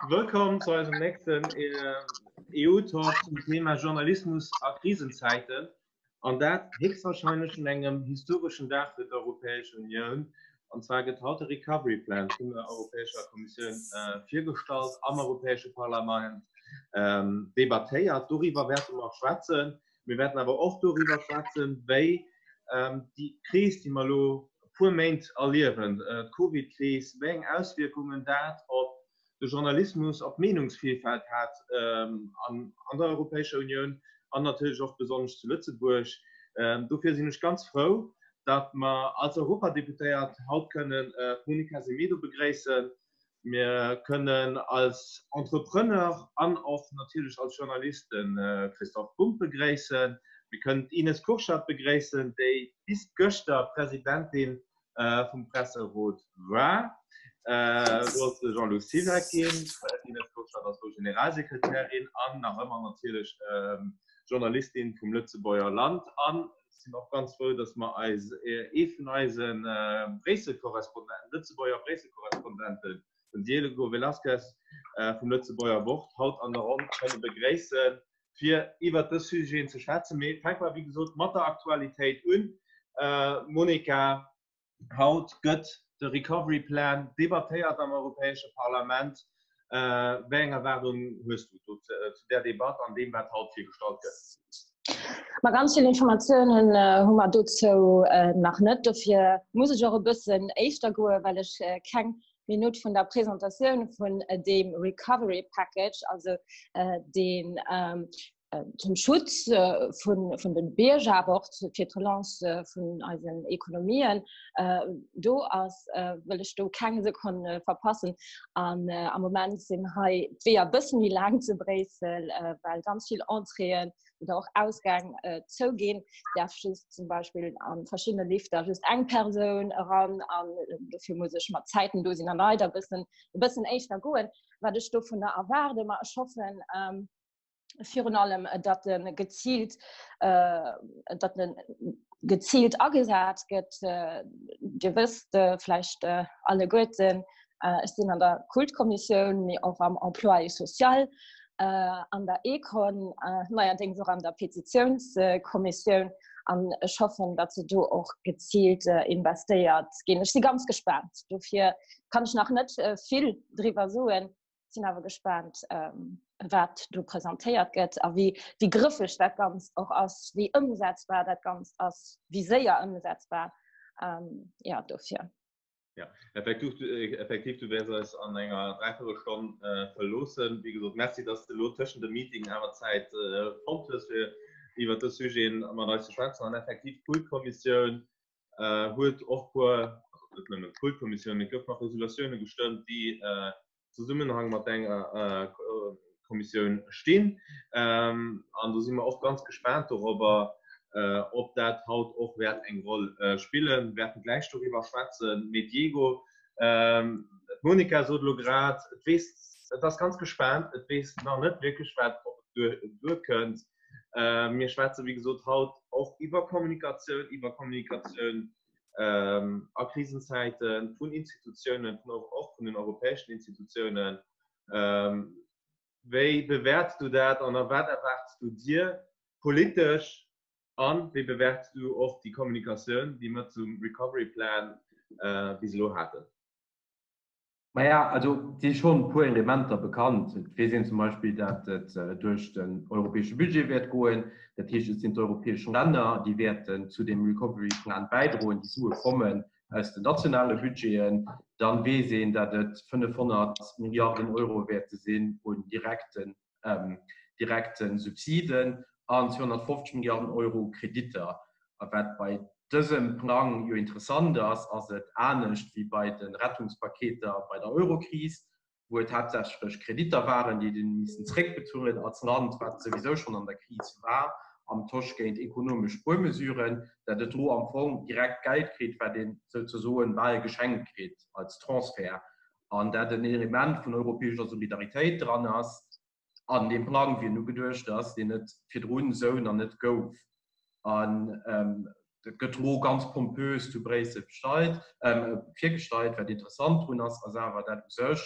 Wëllkomm zu eisem nächsten EU-Talk zum Thema Journalismus a Krisenzäiten. An dat héchstwahrscheinlech un engem historeschen Dag fir d'Europäesch Unioun. An zwar gëtt haut de Recovery Plan vun der Europäescher Kommissioun virgestallt, am Europäesche Parlament debattéiert. Doriwwer wäerte mer schwätzen. Mir wäerten awer och doriwwer schwätzen, wéi déi Kris, déi mer elo e puer Méint erliewen, d'Covidkris, wéi eng Auswierkungen dat op de Journalismus, op d'Meenungsvielfalt hat an der Europäescher Unioun an natierlech och besonnesch zu Lëtzebuerg. Dofir sinn ech ganz frou, datt mer als Europadeputéiert haut kënnen d'Monica Semedo begréissen. Mir kënnen als Entrepreneur an och natierlech als Journalist de Christoph Bumb begréissen. Mir kënnen d'Ines Kurschat begréissen, déi bis gëschter Presidentin vum Presserot war. Elo ass de Jean-Lou Siweck ginn. D'Ines Kurschat ass elo Generalsekretärin an nach ëmmer natierlech Journalistin vum Lëtzebuerger Land. An ech sinn och ganz frou, datt mer eis ee vun eise Bréissel-Korrespondenten, Lëtzebuerger Bréissel-Korrespondenten, den Diego Velázquez vum Lëtzebuerger Wort, haut an der Ronn kënne begréissen, fir iwwert dës Sujeten ze schwätzen. Mee fänke mer, wéi gesot, mat der Aktualitéit un. Monica, Haut gëtt de Recovery Plan debattéiert am Europäesche Parlament. Wéi eng Erwaardung hues du do zu där Debatt an deem, wat haut virgestallt gëtt? Ma ganz vill Informatiounen hu mer dozou nach net. Dofir muss ech och e bëssen éischter goen, well ech keng Minutt vun der Presentatioun vun deem Recovery Package, also deen zum Schutz vun, vun den Bierger, awer och fir d'Relance vun eisen Ekonomien do ass, wëll ech do keng Sekonn verpassen. An am Moment sinn hei d'Weeër e bëssen méi laang zu Bréissel, well ganz vill Entréeën oder och Ausgäng zouginn. Däerf just zum Beispill an verschiddene Lifter just eng Persoun eran an dofir muss ech mat Zäiten do sinn an leider e bëssen, e bëssen éischter goen. Wat ech dovunner erwaarde, ma ech hoffen, virun allem äh, dat den gezielt äh, dat den gezielt agesat gëtt äh, Dir wësst äh, vläicht äh, alleguerten äh, ech sinn an der Kultkommissioun mee och am Emploi et social äh, an der Econ äh, neierdéngs och an der Petitiounskommissioun an ech hoffen, datt se do och gezielt äh, investéiert ginn. Ech si ganz gespaant. Dofir kann ech nach net äh, vill driwwer soen. Sinn awer gespaant, wat do presentéiert gëtt a wéi, wéi grëffeg dat Ganzt och ass, wéi ëmsetzbar dat Ganzt ass, wéi séier ëmsetzbar. Jo, dofir. Ja, effektiv, effektiv, du wäers eis an enger Dräiviertelstonn verloossen. Wéi gesot, Merci, dass de elo tëschent de Meetingen awer Zäit fonnt hues, fir iwwert dës Sujeten mat eis ze schwätzen. An effektiv, d'Kultkommissioun huet och puer, also net nëmmen d'Kultkommissioun, mee et gouf nach Resolutioune gestëmmt, déi Zesummenhang mat enger Kommissioun stinn. An do si mer och ganz gespaant dorobber, ob dat haut och wäert eng Roll spillen. Mir wäerten gläich doriwwer schwätzen. Mee Diego, d'Monica sot elo grad, et weess, et ass ganz gespaant, et weess nach net wierklech, wat op et duerkënnt. Mir schwätzen, wéi gesot, haut och iwwer Kommunikatioun, iwwer Kommunikatioun a Krisenzäite vun Institutiounen, och vun den europäeschen Institutiounen. Wéi bewäerts du dat an a wat erwaarts du dir politesch a wéi bewäerts du och déi Kommunikatioun, déi mer zum Recovery Plan bis elo haten? Maja, also et si schonn e puer Elementer bekannt. Et weess een zum Beispill, datt et duerch den europäesche Budget wäert goen. Dat heescht, et sinn d'europäesch Länner, déi wäerten zu deem Recovery Plan bäidroen. Déi Sue kommen aus den nationale Budgeten. Dann weess een, datt et 500 Milliarden Euro wäerte sinn un direkten direkte Subsiden an 250 Milliarden Euro Kreditter. A wat bei dësem Plang jo interessant ass, ass et anescht wéi bei de Rettungspaketer bei der Eurokris, wou et haaptsächlech Kreditter waren, déi een missen zréckbezuelen als Land, wat souwisou schonn an der Kris war, am Tosch géint ekonomesch Spuermesuren, dat et elo am Fong direkt Geld kritt, wat ee souzesoen bal geschenkt kritt als Transfert. an dat en Element vun europäescher Solidaritéit dran ass an deem Plang, wéi en ugeduecht ass, deen et virdrun esou nach net gouf. An dat gëtt elo ganz pompös zu Bréissel virgestallt. Wat interessant drun ass, ass awer, dat u sech.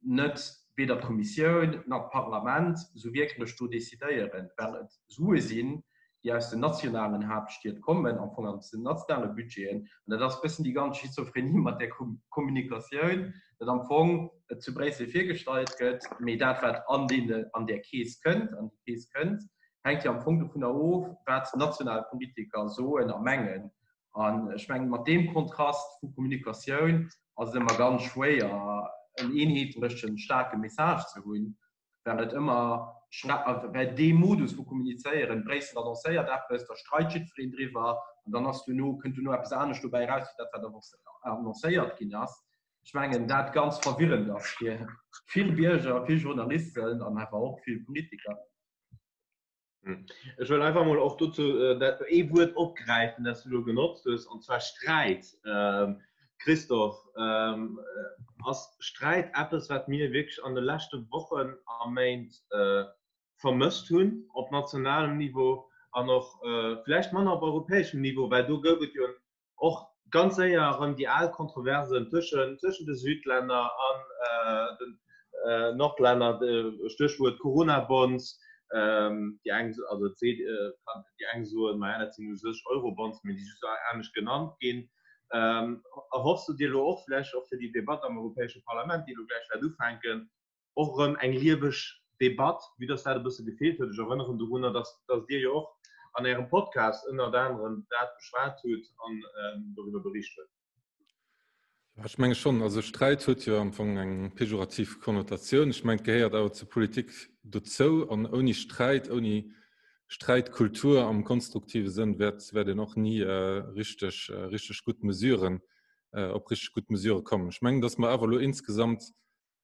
Net weder d'Kommissioun nach d'Parlament esou wierklech do decidéieren, well et Sue sinn, déi aus den nationalen Haaptstied kommen, am Fong aus den nationale Budgeten. An dat ass e bëssen déi ganz Schizophrenie mat där Kommunikatioun, datt am Fong et zu Bréissel virgestallt gëtt, mee dat, wat an deene, an där Keess kënnt, an déi Keess kënnt, hänkt jo am Fong dovunner of, wat national Politiker soen a mengen. An ech mengen, mat deem Kontrast vu Kommunikatioun ass et ëmmer ganz schwéier, en eenheetlechen, staarke Message ze hunn, well et ëmmer, well dee Modus vu Kommunizéieren, Bréissel annoncéiert eppes, da streit jiddwereen driwwer an dann ass duerno, kënnt duerno eppes anescht dobäi eraus, wéi dat, wat annoncéiert ginn ass. Ech mengen, dat ganz verwirrend ass fir vill Bierger, vill Journalisten an awer och vill Politiker. Hm. Ech wëll einfach mol och dozou äh, dat ee Wuert opgräifen, dat du lo genotzt hues, an zwar Sträit. Ähm, Christophe, ähm, äh, ass Sträit eppes, wat mir wierklech an de leschte Wochen a Méint äh, vermësst hunn op nationalem Niveau an och äh, vläicht manner op europäeschem Niveau, well do gouf et jo och ganz séier erëm déi al Kontroversen tëschen tëschent de Südlänner an den Nordlänner, Stéchwuert Corona-Bonds. Déi eng, also déi eng soen, maja dat sinn u sech Eurobonds, mee déi just anescht genannt ginn. Erhoffs du dir elo och vläicht och fir déi Debatt am Europäesche Parlament, déi elo gläich wäert ufänken, och erëm eng lieweg Debatt, vue dass dat e bësse gefeelt huet. Ech erënneren dorunner, dass, dass Dir jo och an Ärem Podcast ënnert anerem dat beschwat hutt an doriwwer bericht hutt. Ech menge schonn. Also Sträit huet jo am Fong eng pejorativ Konnotatioun. Ech mengen, et gehéiert awer zur Politik dozou. An ouni Sträit, ouni Sträitkultur am konstruktive Sënn wäert, wäert een och ni richteg, richteg gutt Mesuren, op richteg gutt Mesurë kommen. Ech mengen, dass mer awer elo insgesamt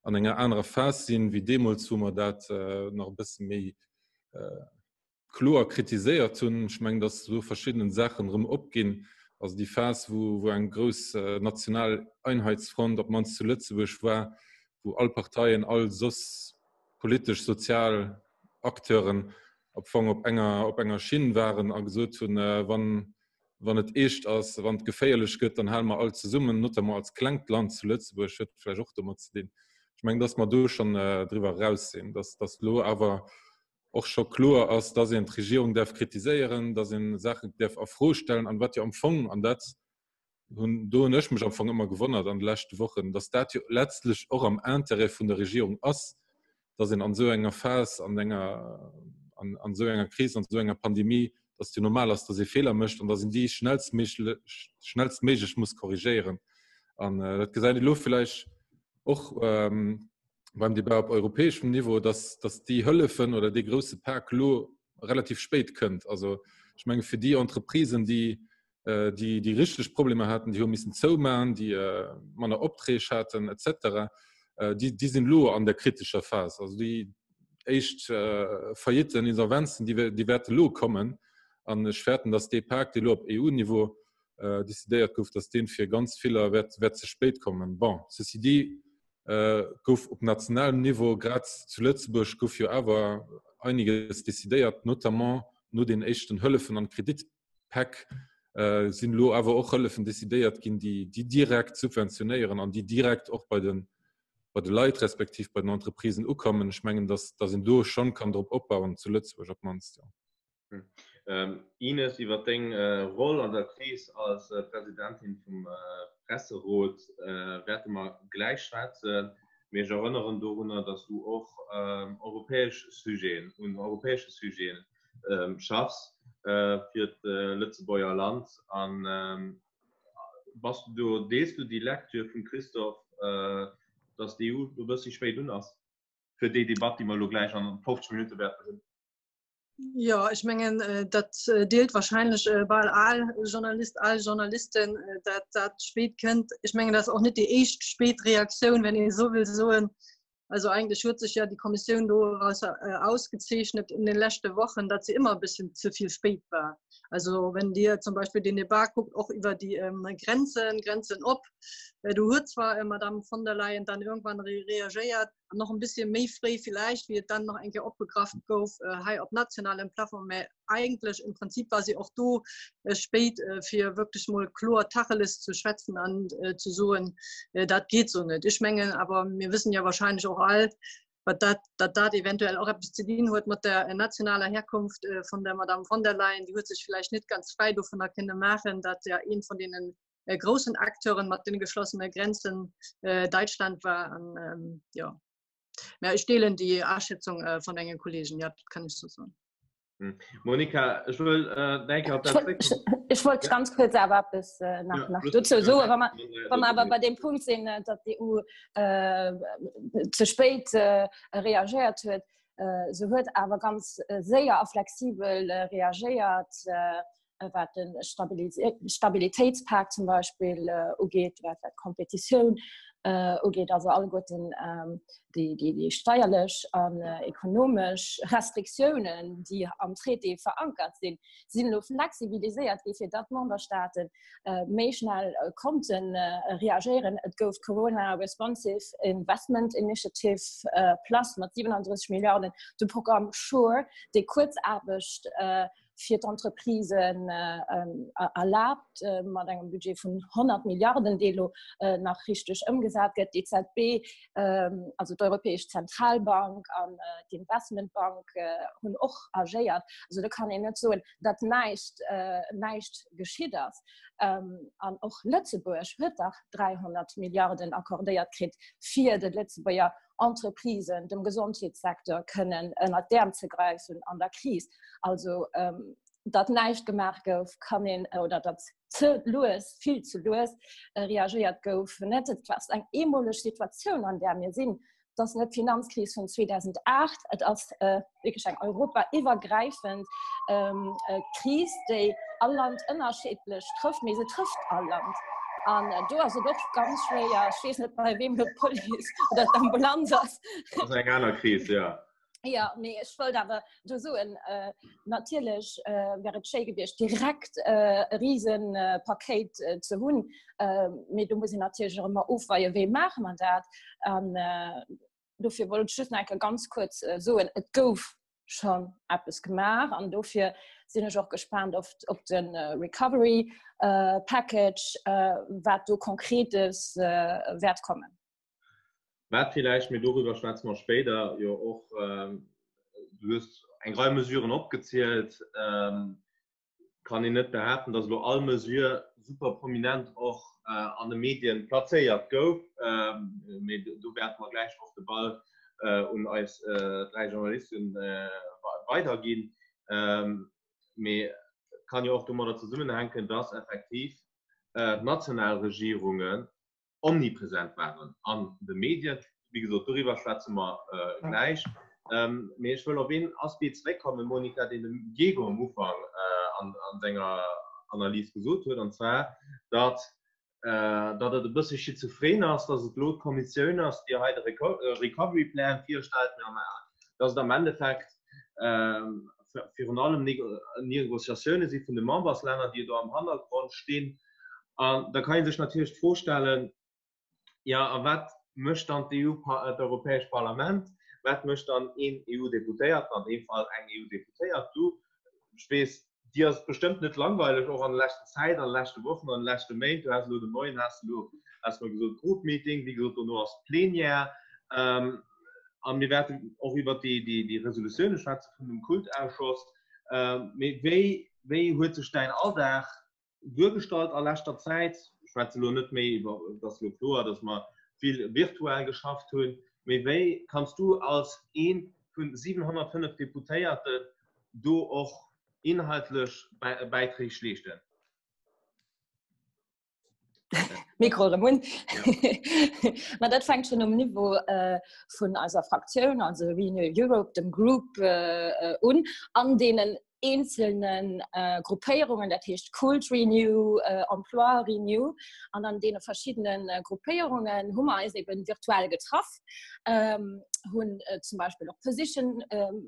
an enger anerer Phas sinn, wéi deemools, wou mer dat nach e bësse méi kloer kritiséiert hunn. Ech mengen, datt elo verschidden Saachen erëm opginn. Also déi Phas, wou, wou eng grouss national Einheitsfront, op d'mannst zu Lëtzebuerg war, wou all Parteien, all soss politesch, sozial Acteuren am Fong op enger, op enger Schinn waren a gesot hunn, wann, wann et eescht ass, wann et geféierlech gëtt, dann hale mer all zesummen, notamment als klengt Land zu Lëtzebuerg, huet vläicht och domat ze dinn. Ech mengen, dass mer do schonn driwwer eraus sinn, dass dass elo awer och scho kloer ass, dass een d'Regierung däerf kritiséieren, dass ee Saachen däerf a Fro stellen an wat jo am Fong, an dat hunn, do hunn ech mech am Fong ëmmer gewonnert an de leschte Wochen, dass dat jo letztlech och am Intérêt vun der Regierung ass, dass een an esou enger Phas, an enger, an, an esou enger Kris, an esou enger Pandemie, dass et jo normal ass, dass ee Feeler mécht an dass een déi schnellstméiglech, schnellstméiglech muss korrigéieren. An äh, dat gesäit elo vläicht och ähm, beim Debat op europäeschem Niveau, dass, dass déi Hëllefen oder dee grousse Pak elo relativ spéit kënnt. Also ech menge fir déi Entreprisen, déi äh, déi déi richteg Problemer haten, déi hu missen zoumachen, déi äh, manner Opträg haten etc. Äh, déi, déi sinn lo an der kritescher Phas. Also déi éischt äh, Failliten, Insolvenzen, déi, déi wäerte lo kommen. An ech fäerten, dass dee Pak, dee lo op EU-Niveau äh, decidéiert gouf, dass deen fir ganz viller wäert, wäert ze spéit kommen. Bon, ceci dit, äh, gouf op nationalem Niveau, grad zu Lëtzebuerg, gouf jo awer einiges decidéiert, notamment no den éischten Hëllefen an Kredit Päck sinn elo awer och Hëllefen decidéiert ginn, déi déi direkt subventionéieren an déi direkt och bei de bei de Leit respektiv bei den Entreprisen ukommen. Ech mengen, dass dass een do schonn kann drop opbauen, zu Lëtzebuerg op d'mannst, jo. Ines, iwwer deng Roll an der Kris als Presidentin vum Presserot wäerte mer gläich schwätzen. Mee ech erënneren dorunner, dass du och europäesch Sujeten, un europäesche Sujeten schaffs fir d'Lëtzebuerger Land an bass du do, deels du déi Lecture vum Christophe, datt d'EU do e bëssi spéit un ass fir déi Debatt, déi mer elo gläich an 50 Minutte wäerten hunn? Jo, ech mengen, dat deelt wahrscheinlech bal al Journalist, al Journalisten, dat dat spéit kënnt. Ech mengen, dat ass och net déi éischt spéit Reaktioun, wenn ee esou wëll soen. Also eigentlich huet sech ja die Kommissioun doraus äh, ausgezeichnet in den letzten Wochen, dass sie immer ein bisschen zu viel spät war. Also wenn dir zum Beispiel den Debat guckt, auch über die ähm, Grenzen, Grenzen op, äh, du huet zwar äh, Madame von der Leyen dann irgendwann re reagiert. An och e bëssche méi fréi villäicht, wéi et dann nach eng Kéier opgegraff gouf hei op nationalem Plafond. Mä eigentlech im Prinzip war si och do spéit, fir wierklech mol kloer Tacheles ze schwätzen an ze soen, dat geet esou net. Ech mengen awer, mir wëssen jo wahrscheinlech och all, wat dat, datt dat eventuell och eppes ze dinn huet mat der nationaler Herkunft vun der Madame von der Leyen. Déi huet sech vläicht net ganz fräi dovunner kënne maachen, datt ja een vun deenen groussen Acteuren mat den geschlossene Grenzen Däitschland war. An ähm, ja. Mä ech deelen déi Aschätzung äh, vun engen Kollegen, ja, dat kann ech so soen. Hm. Monika, ech wëll äh, denke op dat Ech wollt ja. ganz kurz awer eppes äh, nach, ja, nach dozou soen, wa mer, wa mer awer bei dem Punkt sinn, äh, datt d'EU äh, ze spéit äh, reagéiert huet. Äh, se huet awer ganz äh, séier a flexibel äh, reagéiert. Äh, wat den Stabilitéitspak zum Beispill ugeet, wat wat d'Kompetitioun ugeet, also alleguerten déi déi steierlech an ekonomesch Restriktiounen, déi am Traité verankert sinn, sinn elo flexibiliséiert gi fir datt d'Memberstaate méi schnell konnte reagéieren. Et gouf d'Corona Responsive Investment Initiative Plus mat 37 Milliarden, de Programm SURE, dee Kuerzaarbecht fir d'Entreprisen erlaabt, mat engem Budget vun 100 Milliarden, dee elo nach richteg ëmgesat gëtt. D'EZB, also d'Europäesch Zentralbank an d'Investmentbank hunn och agéiert. Also do kann een net soen, datt näischt, näischt geschitt ass. An och Lëtzebuerg huet dach 300 Milliarden accordéiert kritt, fir de Lëtzebuerger Entreprisen, dem Gesondheetssecteur kënnen ënnert d'Äerm ze gräifen an der Kris. Also ähm, datt näischt gemaach gouf, kann een äh, oder datt ze lues, vill ze lues äh, reagéiert gouf. Net et ass eng eemoleg Situatioun, an där mir sinn. Et ass net d'Finanzkris vun 2008, et ass äh, wierklech eng europaiwwergräifend ähm, äh, Kris, déi all Land ënnerschiddlech trëfft, mee se trëfft all Land. An äh, do ass et och ganz schwéier, ech weess net bei wem lo d'Police oder d'Ambulanz ass. Dat ass eng aner Kris, ja. Ja, mee ech wollt awer do soen, äh, natierlech äh, wär et schéi gewiescht, direkt äh, e riesen äh, Pakéit äh, ze hunn. Äh, mee do muss een natierlech och ëmmer ofweien, wéi maache mer dat. An äh, dofir wollt ech just nach eng Kéier ganz kuerz äh, soen, et gouf schon eppes gemaach an dofir sinn ech och gespaant op, op den äh, Recovery äh, Package, äh, wat do konkretes äh, wäert kommen. Wat villäicht, mee doriwwer schwätze mer spéider, jo och, ähm, du hues eng Rei Mesuren opgezielt, ähm, kann een net behaapten, datt elo all Mesure super prominent och an de Medien plazéiert gouf. Mee do wäerte mer gläich och de Ball un eis 3 Journalisten weiderginn. Mee et kann jo och domadder zesummenhänken, datt effektiv d'national Regierungen omnipresent waren an de Medien. Wéi gesot, doriwwer schwätze mer gläich. Mee ech wëll op een Aspect zeréckkommen, Monica, deen den Diego am Ufank an senger Analys gesot huet, an zwar, datt datt et e bësse schizophren ass, datt et elo d'Kommissioun ass, déi hei de Recovery Plan virstellt, mee datt et am Endeffekt virun allem Negociatioune si vun de Memberslänner, déi do am Hannergrond stinn. An da kann ee sech natierlech d'Fro stellen, jo, a wat mécht dann d'EU, d'Europäescht Parlament, wat mécht dann een EU-Deputéierten, an deem Fall eng EU-Deputéiert? Du, ech weess, dir ass et bestëmmt net langweileg, och an der leschten Zäit, an de leschte Wochen, an de leschte Méint. Du has elo de Moien, has de elo, has de mer gesot, Group Meeting, wéi gesot, dono ass Plenière. A mir wäerten och iwwert déi Resolutioune schwätze vun dem Kultausschoss. Mee wéi, wéi huet sech däin Alldag duergestallt a leschter Zäit. Ech schwätze elo net méi iwwer, et ass elo kloer, datt mer vill virtuell geschafft hunn, mee wéi kanns du als ee vu 705 Deputéierten do och inhaltlech Bäiträg leeschten? Mikro erëm un. Ma dat fänkt schon um Niveau äh, vun eiser Fraktioun, also Renew Europe, dem Group äh, un, an deenen. eenzelne Gruppéierungen, dat heescht Kult Renew, Emploi Renew, an an deene verschiddene Gruppéierungen hu mer eis eben virtuell getraff, hunn zum Beispill och Position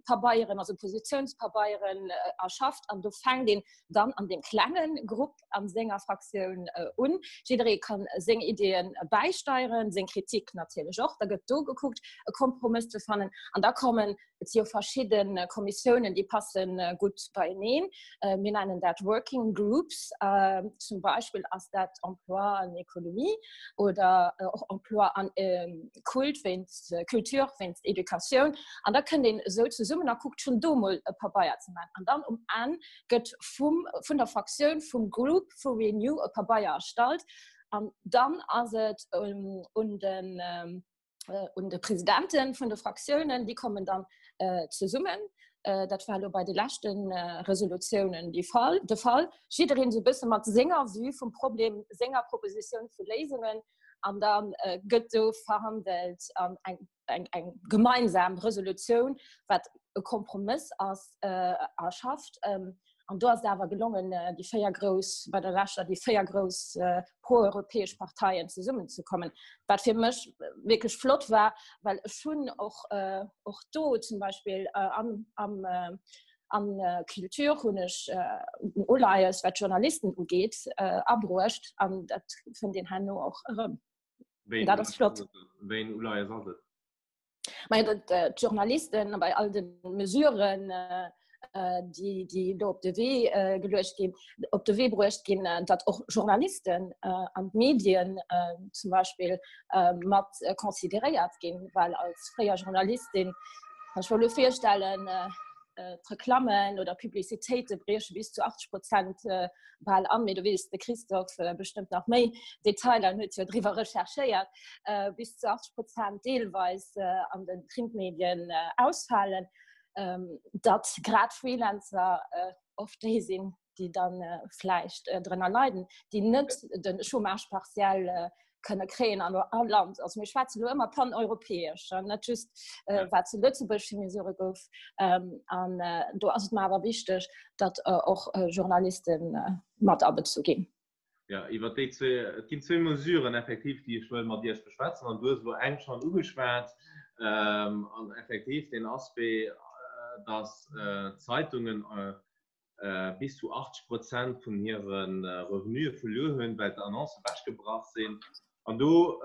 Pabeieren, also Positiounspabeieren erschafft an do fänkt een dann an deem klenge Grupp a senger Fraktioun un. Jidderee kann seng Ideeën bäisteieren, seng Kritik natierlech och. Da gëtt do gekuckt, e Kompromëss ze fannen an da kommen Et si jo verschidde Kommissiounen, déi passe gutt beieneen. Mir nennen dat Working Groups. Zum Beispill ass dat Emploi an Économie oder och Emploi an Kult wéinst Culture, wéinst Educatioun. An da kënnt een esou zesummen a kuckt schonn do mol e Pabeier ze maachen. An dann um Enn gëtt vum, vun der Fraktioun, vum Group vu Renew e Pabeier erstallt. An dann ass et un den, un de Presidenten vun de Fraktiounen, déi kommen dann äh, zesummen. Äh, dat war lo bei de leschten äh, Resolutiounen die Fall, de Fall. Jiddereen so bësse mat senger Vue vum Problem, senger Propositioun vu Léisungen an dann äh, gëtt do verhandelt an eng, eng, eng gemeinsam Resolutioun, wat e Kompromiss ass, äh, erschafft. Ähm, An do ass et awer gelongen, déi 4 grouss, bei der leschter, déi 4 grouss proeuropäesch Parteien zesummenzekommen. Wat fir mech wierklech flott war, well ech hunn och, och do zum Beispill am, am, an Culture hunn ech en Uleies, wat d'Journalisten ugeet, abruecht an dat fënnt een herno och erëm. Dat ass flott. Wéi en Uleies ass et? Mei äh, d'Journalisten bei all den Mesuren äh, äh, déi, déi do op de Wee äh, geluecht ginn, op de Wee bruecht ginn, äh, datt och Journalisten äh, an d'Medien äh, zum Beispill äh, mat äh, consideréiert ginn, well als fréier Journalistin kann ich mir lo virstellen, äh, äh, d'Reklammen oder Publicitéite brieche bis zu 80 Prozent äh, bal an, mee do weess de Christophe äh, bestëmmt nach méi Detailer an huet jo driwwer recherchéiert, äh, bis zu 80 Prozent deelweis äh, an den Printmedien äh, ausfalen, ähm, datt grad Freelancer äh, oft déi sinn, déi dann äh, vläicht äh, drënner leiden, déi net den Chômage partiel äh, kënne kréien an all Land. Also mir schwätzen lo ëmmer paneuropäesch, net just äh, wat zu Lëtzebuerg fir Mesure gouf. Ähm, an äh, do ass et mir awer wichteg, datt äh, och äh, Journalisten äh, mat abezu ginn. Ja, iwwer déi zwee, et ginn zwee Mesuren effektiv, déi ech wëll mat Iech beschwätzen an du hues elo eng schonn ugeschwat ähm, an effektiv den Aspect, äh, dass äh, Zeitungen äh, bis zu 80 Prozent vun hire Revenue verluer hunn, well d'Annoncen ewechgebrach sinn. An do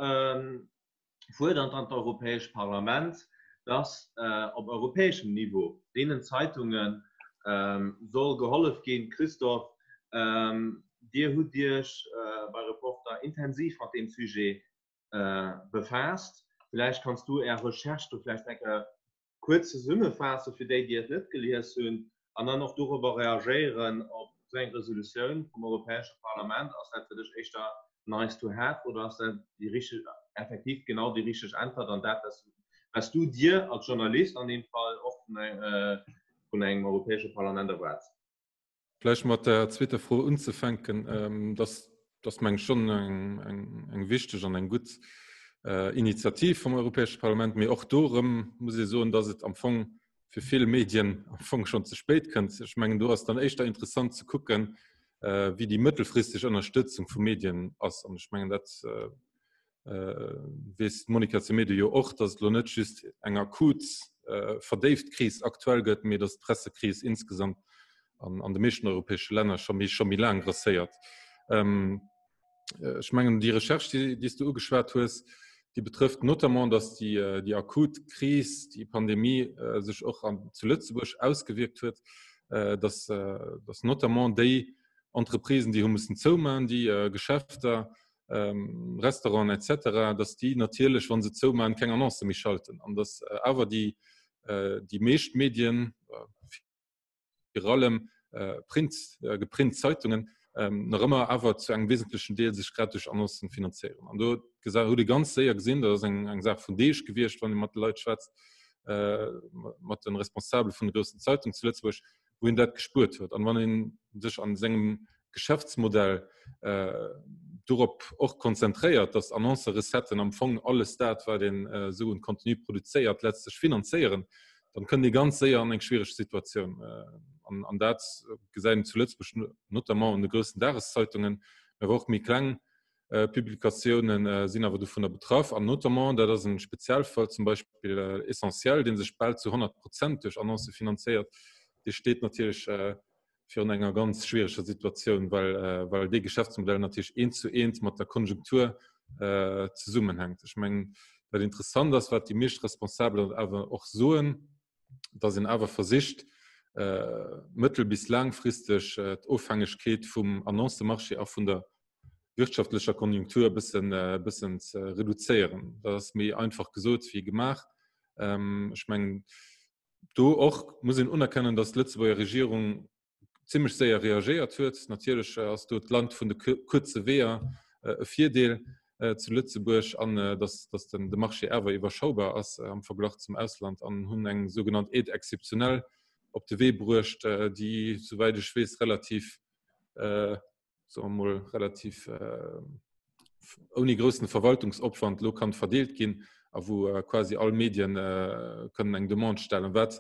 fuerdert dann d'Europäescht Parlament, dass op europäeschem Niveau deenen Zeitunge soll gehollef ginn. Christophe, Dir hutt Iech bei Reporter intensiv mat deem Sujet befaasst. Villäicht kanns du Är Recherche do vläicht eng Kéier kuerz zesummefaasse fir déi, déi et net gelies hunn, an dann och dorobber reagéieren, op esou eng Resolutioun vum Europäesche Parlament. Ass dat fir dech éischter nice to have oder ass dat déi richteg, effektiv genau déi richteg Äntwert an dat, wat s du dir als Journalist an deem Fall och vun engem Europäesche Parlament erwaarts? Vläicht mat der zweeter Fro unzefänken, dass dass meng schon eng, eng, eng wichteg an eng gutt äh, Initiativ vum Europäesche Parlament, mee och do erëm muss ee soen, dass et am Fong fir vill Medien am Fong schon ze spéit kënnt. Ech mengen, do ass dann éischter interessant ze kucken, äh, wéi déi mëttelfristeg Ënnerstëtzung vu Medien ass. An ech mengen, dat äh, weess d'Monica Semedo jo och, datt et elo net just eng akut verdéift Kris aktuell gëtt, mee datt d'Pressekris insgesamt an, an de meeschten europäesche Länner scho méi scho méi laang grasséiert. Ähm, ech mengen déi Recherche, déi, déi s du ugeschwat hues, déi betrëfft notamment, datt déi, déi akut Kris, déi Pandemie sech och an, zu Lëtzebuerg ausgewierkt huet, datt, datt notamment déi Entreprisen, déi hu mussen zoumachen, déi Geschäfter, ähm, Restauranten etc., dass déi natierlech, wann se zoumachen, keng Annoncë méi schalten an dass äh, awer déi, äh, déi meescht Medien, äh, vir allem äh, Print, äh, geprint Zeitungen, ähm, nach ëmmer awer zu engem wesentlechen Deel sech grad duerch Annoncen finanzéieren. An do gesa huet ee ganz séier gesinn, dat ass eng, eng Saach vun Deeg gewiescht, wann ee mat de Leit schwätzt, äh, mat den Responsabele vun de groussen Zeitungen zu Lëtzebuerg, wou een dat gespuert huet. An wann een sech an sengem Geschäftsmodell äh, dorop och konzentréiert, dass Annoncerecetten am Fong alles dat, wat een äh, esou un Contenu produzéiert, letztlech finanzéieren, dann kënnt ee ganz séier an eng schwiereg Situatioun. An, an dat gesäit een zu Lëtzebuerg notamment un de groussen Dageszeitungen, mä awer och méi kleng Publikatiounen sinn awer dovunner betraff. An notamment, dat ass e Spezialfall, zum Beispill Essentiel, dee sech bal zu 100 Prozent duerch Annoncë finanzéiert, dee steet natierlech virun enger ganz schwiereger Situatioun, well, well dee Geschäftsmodell natierlech eent zu eent mat der Konjunktur zesummenhänkt. Ech mengen, wat interessant ass, wat déi meescht Responsabel awer och soen, dass een awer versicht, mëttel bis laangfristeg d'Ofhängegkeet vum Annoncemarché a vun der wirtschaftlecher Konjunktur e bëssen, e bëssen ze reduzéieren. Dat ass méi einfach gesot wéi gemaach. Ech mengen, do och muss een unerkennen, dass d'Lëtzebuerger Regierung zimmlech séier reagéiert huet. Natierlech ass do d'Land vun de kuerze Weeër e Virdeel zu Lëtzebuerg an dass, dass den, de Marché awer iwwerschaubar ass am Verglach zum Ausland an hunn eng sougenannt Aide exceptionnelle op de Wee bruecht, déi, souwäit ech weess, relativ soe mer mol, relativ ouni groussen Verwaltungsopwand lo kann verdeelt ginn a wou quasi all Medien kënnen eng Demande stellen, wat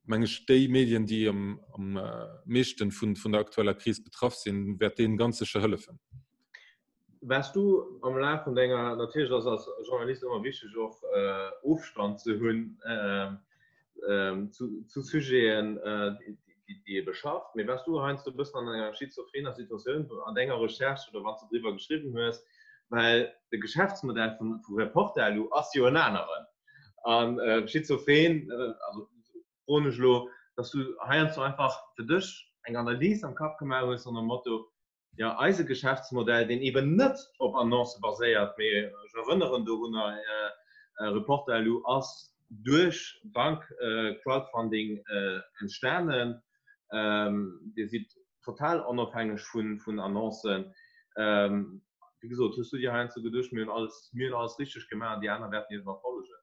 meng ech déi Medien, déi am am meeschten vun vun der aktueller Kris betraff sinn, wäert deenen ganz sécher hëllefen. Waars du am Laf vun denger, natierlech ass als Journalist ëmmer wichteg och Ofstand ze hunn zu Sujeten, déi ee beschafft, mee waars du heiansdo e bëssen an enger schizophrener Situatioun an denger Recherche oder wann s de driwwer geschriwwen hues, well de Geschäftsmodell vu Reporterlu ass jo en aneren a schizophren, also froen ech elo, datt s du heiansdo einfach fir dech eng Analys am Kapp gemaach hues no dem Motto, Jo, eise Geschäftsmodell, deen eeben net op Annoncë baséiert, mee ech erënneren dorunner, Reporter.lu ass duerch Bank-Crowdfunding entstanen. Dir sidd total onofhängeg vun Annoncen. Wéi gesot, hues du dir heiansdo geduecht, mir hunn alles, mir hunn alles richteg gemaach an déi aner wäerten iergendwann follegen?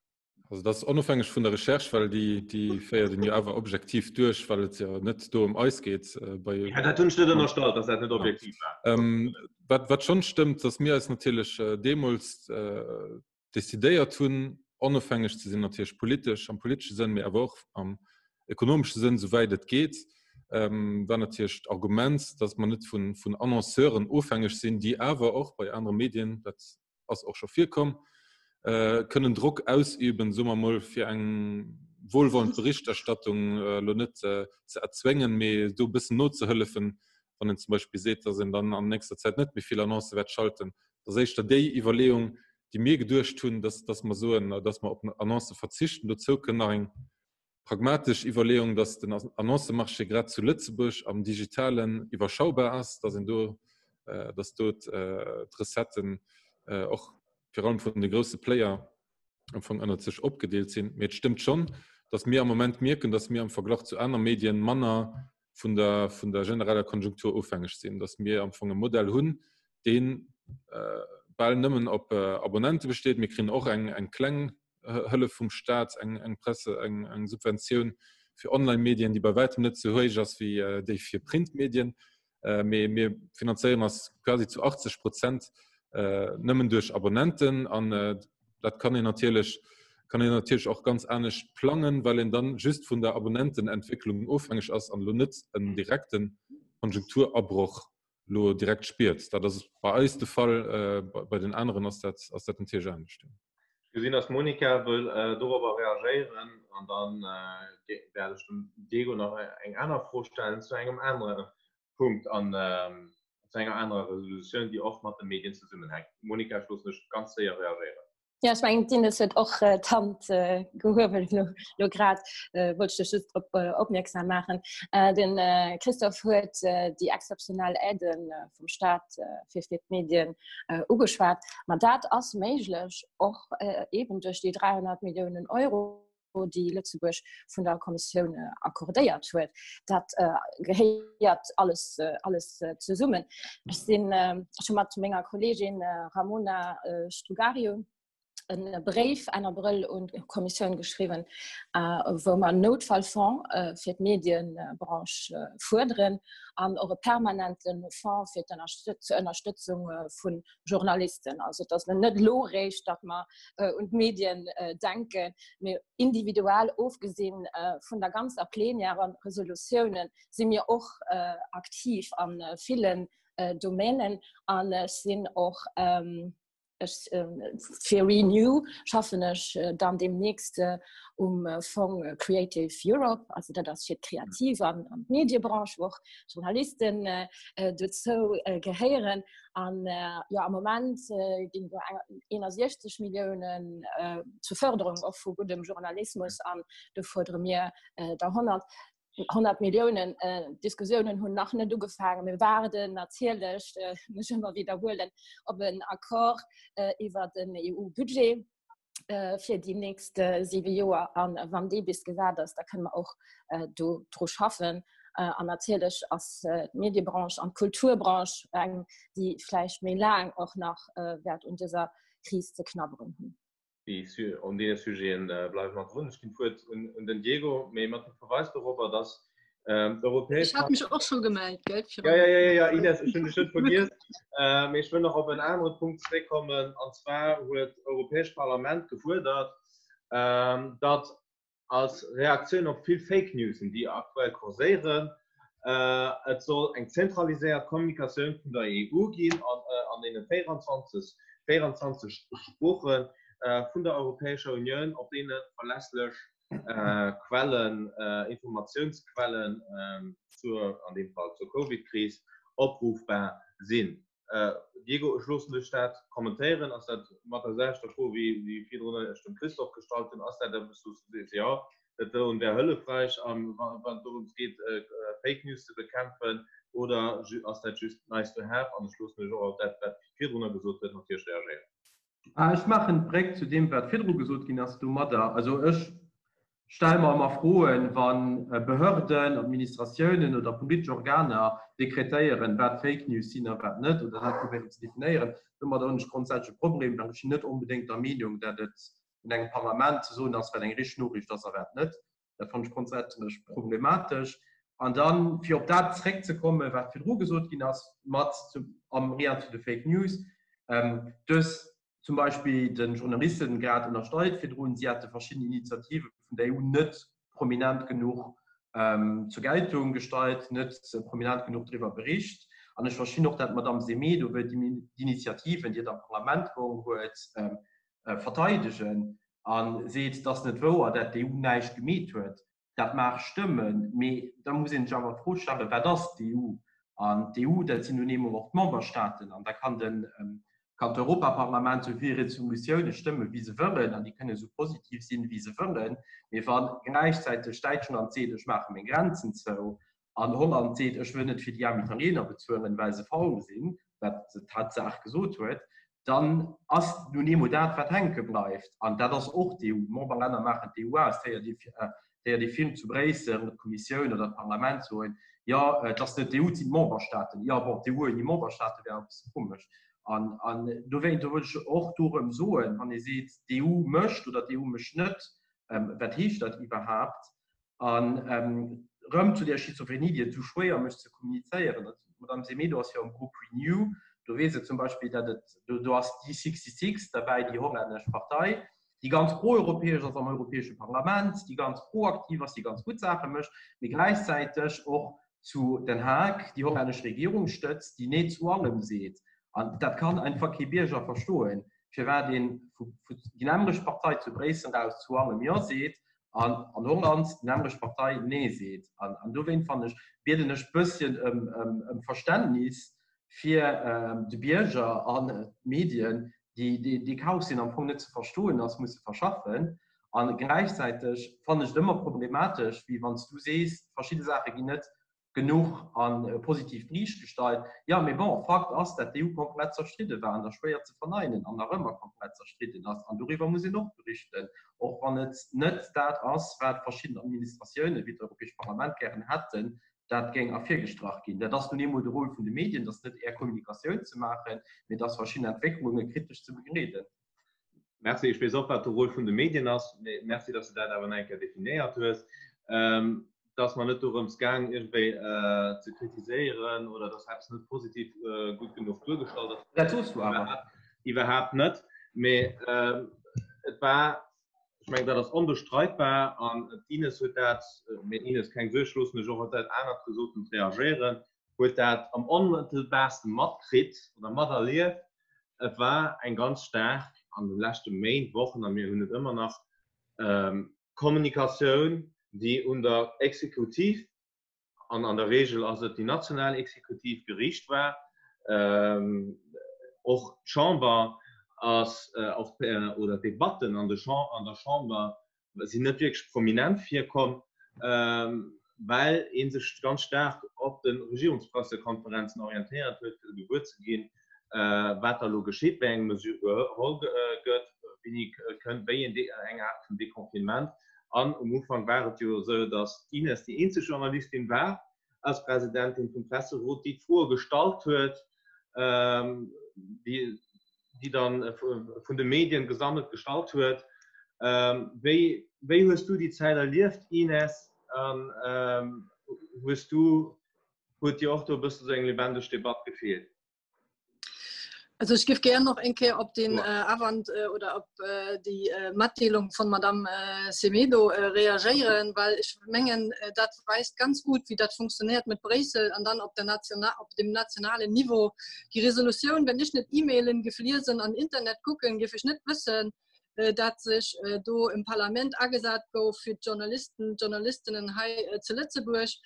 Also dat ass onofhängeg vun der Recherche, well déi, déi féiert een jo awer objektiv duerch, well et jo net do ëm eis geet. Äh, bei, ja, dat hunn ech net ënnerstallt, dass dat net objektiv war. Ähm, wat, wat schonn stëmmt, dass mir eis natierlech äh, deemools äh, decidéiert hunn, onofhängeg ze sinn, natierlech politesch, am politesche Sënn, mee awer och am ekonomesche Sënn, souwäit et geet, ähm, war natierlech d'Argument, dass mer net vun, vun Annonceuren ofhängeg sinn, déi awer och bei anere Medien, dat ass och scho virkomm, kënnen Drock ausüben, soe mer mol, fir eng wohlwollend Berichterstattung elo net ze erzwéngen, mee do e bëssen nozehëllefen, wann een zum Beispill seet, datt een dann an nächster Zäit net méi vill Annoncë wäert schalten. Dat ass éischter déi Iwwerleeung, déi mir geduecht hunn, datt datt mer soen, datt mer op Annoncë verzichten. Dozou kënn nach eng pragmatesch Iwwerleeung, datt den Annoncemarché grad zu Lëtzebuerg am Digitalen iwwerschaubar ass, datt een do, datt do d'Recetten och virun allem vun de grousse Player am Fong ënnert sech opgedeelt sinn. Mee et stëmmt schonn, datt mir am Moment mierken, datt mir am Verglach zu aner Medien manner vun der, vun der genereller Konjunktur ofhängeg sinn, datt mir am Fong e Modell hunn, dee bal nëmmen op Abonnente besteet. Mir kréien och eng, eng kleng Hëllef vum Staat, eng, eng Presse, eng, eng Subventioun fir Online-Medien, déi bei wäitem net sou héich ass wéi déi fir Printmedien. Mee mir finanzéieren eis quasi zu 80 Prozent nëmmen duerch Abonnenten an dat kann een natierlech kann een natierlech och ganz anescht plangen, well een dann just vun der Abonnentenentwécklung ofhängeg ass an elo net en direkte Konjunkturabroch lo direkt spiert. Dat ass bei eis de Fall, bei den aneren ass dat ass dat natierlech anescht. Ech gesinn, dass d'Monica wëll dorobber reagéieren an dann wäert ech dem Diego nach eng aner Fro stellen zu engem anere Punkt an zu enger anerer Resolutioun, déi och mat de Medien zesummenhänkt. Monica, ech loossen dech ganz séier reagéieren. Ja, ech mengen d'Ines huet och d'Hand gehuewen lo grad, wollt ech dech just drop opmierksam maachen. Den Christophe huet déi exzeptionell Aide vum Staat fir fir d'Medien ugeschwat. Ma dat ass méiglech och eben duerch déi 300 Milliounen Euro, déi Lëtzebuerg vun der Kommissioun accordéiert huet. Dat gehéiert alles, alles zesummen. Ech sinn ech hu mat menger Kolleegin Ramona Strugariu. E Bréif Enn Abrëll un d'Kommissioun geschriwwen, wou mer en Noutfallfonds fir d'Medienbranche fuerderen an och e permanente Fonds fir zur Ënnerstëtzung vu Journalisten. Also et ass net elo eréischt, datt mer un d'Medien denken, mee individuell, ofgesi vun der ganzer Plenière an Resolutiounen, si mir och aktiv a villen Domänen an ech sinn och Ech, fir Renew schaffen ech dann demnächst um Fong Creative Europe, also dat ass fir d'Kreativ an an d'Mediebranche, wou och Journalisten dozou gehéieren. An jo am Moment ginn do 61 Milliounen zur Förderung och vu guddem Journalismus an do fuerdere mir der 100. 100 Milliounen Diskussiounen hunn nach net ugefaangen. Mir waarden natierlech, muss ech ëmmer widderhuelen, op en Accord iwwer den EU-Budget fir déi nächst siwe Joer. A wann dee bis gesat ass, da kënne mer och do dru schaffen. An natierlech ass d'Mediebranche an d'Kulturbranche eng, déi vläicht méi laang och nach wäert un dëser Kris ze knabberen hunn. Déi an deene Sujete bleiwe mer drun. Ech ginn d'Wuert un den Diego, mee mat dem Verweis dorobber, dass d'Europäesch. Ech hat mech och scho gemellt, gell? Jo, jo, jo, jo, Ines, ech hunn dech net vergiess. Mee ech wëll nach op en anere Punkt zréckkommen, an zwar huet d'Europäescht Parlament gefuerdert, datt Als Reaktioun op vill Fake Newsen, déi aktuell kurséieren, et soll eng zentraliséiert Kommunikatioun vun der EU ginn an deene 24, 24 Sprooche vun der Europäescher Unioun, op deene verlässlech Quellen, Informatiounsquellen zur, an deem Fall zur Covid-Kris, opruffbar sinn. Diego, ech loossen dech dat kommentéieren. Ass dat mat der selwechter Fro wéi virdrun ech dem Christophe gestallt hunn? Ass dat eppes, wou s du sees, jo, dat doen wär hëllefräich, wann et dorëms geet, Fake News ze bekämpfen, oder ass dat just nice to have? An ech loossen dech och op dat, wat virdrunner gesot gëtt, natierlech reagéieren. Ech maachen d'Bréck zu deem, wat virdru gesot ginn ass domadder. Also ech stelle mer ëmmer Froen, wa Behörden, Administratiounen oder politesch Organer dekretéieren, wat Fake News sinn a wat net, oder dat probéieren ze definéieren. Domadder hunn ech grondsätzlech e Problem, well ech sinn net onbedéngt der Meenung, datt et un engem Parlament ze soen ass, wat eng richteg Noriicht ass a wat net. Dat fannen ech grondsätzlech problematesch. An dann, fir op dat zréckzekommen, wat virdru gesot ginn ass, mat am Lien zu de Fake News, dës zum Beispill de Journalisten grad ënnerstalt virdrun, si hätte verschidden Initiative vun der EU net prominent genuch zur Geltung gestallt, net prominent genuch driwwer bericht. An ech verstinn och, dat d'Madame Semedo wëllt d'Initiativen, déi et am Parlament geholl huet, verteidegen a seet, et ass net wouer, dat d'EU näischt gemeet huet. Dat mag stëmmen, mee da muss ee sech awer d'Fro stellen, Wat ass d'EU? An d'EU, dat sinn nun eemol och d'Memberstaaten. An da kann den, kann d'Europaparlament esou vill Resolutioune stëmmen, wéi se wëllen, an déi kënnen esou positiv sinn, wéi se wëllen, mee wa gläichzäiteg Däitschland seet, ech maache meng Grenzen zou, An Holland seet, ech wëll net fir déi aarm Italiener bezuelen, well se faul sinn, wat d'Tatsaach gesot huet, dann ass nun eemol dat, wat hänke bleift. An dat ass och d'EU. D'Memberlänner maachen d'EU aus. D'héiert ee vill zu Bréissel, d'Kommissioun oder d'Parlament soen, jo, et ass net d'EU, et sinn d'Memberstaaten. Jo, bon, d'EU ouni Memberstaate wär e bësse komesch. An dowéint, do wëll ech och do erëm soen, wann ee seet, d'EU mécht oder d'EU mécht net, wat heescht dat iwwerhaapt? An erëm zu där Schizophrenie, déi et esou schwéier mécht ze kommunizéieren. D'Madame Semedo ass jo am Grupp Renew, do weess se zum Beispill, datt et, do ass D66 derbäi, déi hollännesch Partei, déi ganz proeuropäesch ass am Europäesche Parlament, déi ganz proaktiv ass, déi ganz gutt Saache mécht, mee gläichzäiteg och zu Den Haag déi hollännesch Regierung stëtzt, déi Nee zu allem seet. An dat kann einfach kee Bierger verstoen, firwat een déi nämmlecht Partei zu Bréissel aus zu allem Jo seet an an Holland déi nämmlecht Partei Nee seet. An an dowéint fannen ech, bieden ech bësschen ëm ëm ëm Verständnis fir de Bierger an d'Medien, déi déi dee Chaos, deen am Fong net ze verstoen ass, musse verschaffen. A gläichzäiteg fannen ech et ëmmer problematesch, wéi wann s du sees, verschidde Saache ginn net genuch a positivt Liicht gestallt. Jo, mee bon, Fakt ass, dat d'EU komplett zerstridde war an da schwéier ze verneinen an nach ëmmer komplett zerstridden ass. An doriwwer muss een och berichten, och wann et net dat ass, wat verschidden Administratiounen, wéi d'Europäescht Parlament, gären hätten, dat géing ervirgestrach ginn. Dat ass nun eemol de Rôle vun de Medien, dat ass net Är Kommunikatioun ze maachen, mee et ass verschidden Entwécklunge kritesch ze begleeden. Merci, ech weess och, wat de Rôle vun de Medien ass. Merci, dass du dat awer nach eng Kéier definéiert hues. Et ass mer net dorëms gaang, iergendwéi ze kritiséieren oder dass eppes net positiv gutt genuch duergestallt ass. Dat soos du awer. Iwwerhaapt net. Mee et war, ech mengen, dat ass onbestreitbar an d'Ines huet dat, mee Ines, keng Suerg, loossen ech och op dat anert Gesotent reagéieren, huet dat am onmëttelbaarste matkritt oder materlieft, Et war eng ganz staark an de leschte Méint, Wochen, a mir hunn et ëmmer nach, Kommunikatioun, déi un der Exekutiv, an an der Regel ass et déi national Exekutiv, geriicht war. Och d'Chamber ass, oder d'Debatten an der Chamber sinn net wierklech prominent virkomm, well ee sech ganz staark op de Regierungspressekonferenzen orientéiert huet, fir gewuer ze ginn, wat da elo geschitt, wéi eng Mesure geholl gëtt, wéini kënnt wéi eng Aart vun Deconfinement. An um Ufank war et jo esou, datt d'Ines déi eenzeg Journalistin war als Presidentin vum Presserot, déi d'Froe gestallt huet, déi déi dann vun de Medien gesammelt gestallt huet. Wéi, wéi hues du déi Zäit erlieft, Ines? An hues du, huet dir och do e bësse sou eng lebendig Debatt gefeelt? Also ech géif gär nach eng Kéier op den Awand oder op déi Matdeelung vun Madame Semedo reagéieren, well ech mengen, dat weist ganz gut, wéi dat funktionéiert mat Bréissel an dann op der national, op dem nationalen Niveau. Déi Resolutioun, wenn ech net E-Mailen géif liesen an Internet kucken, géif ech net wëssen, dat sech do im Parlament agesat gouf fir d'Journalisten, d'Journalistinnen hei zu Lëtzebuerg.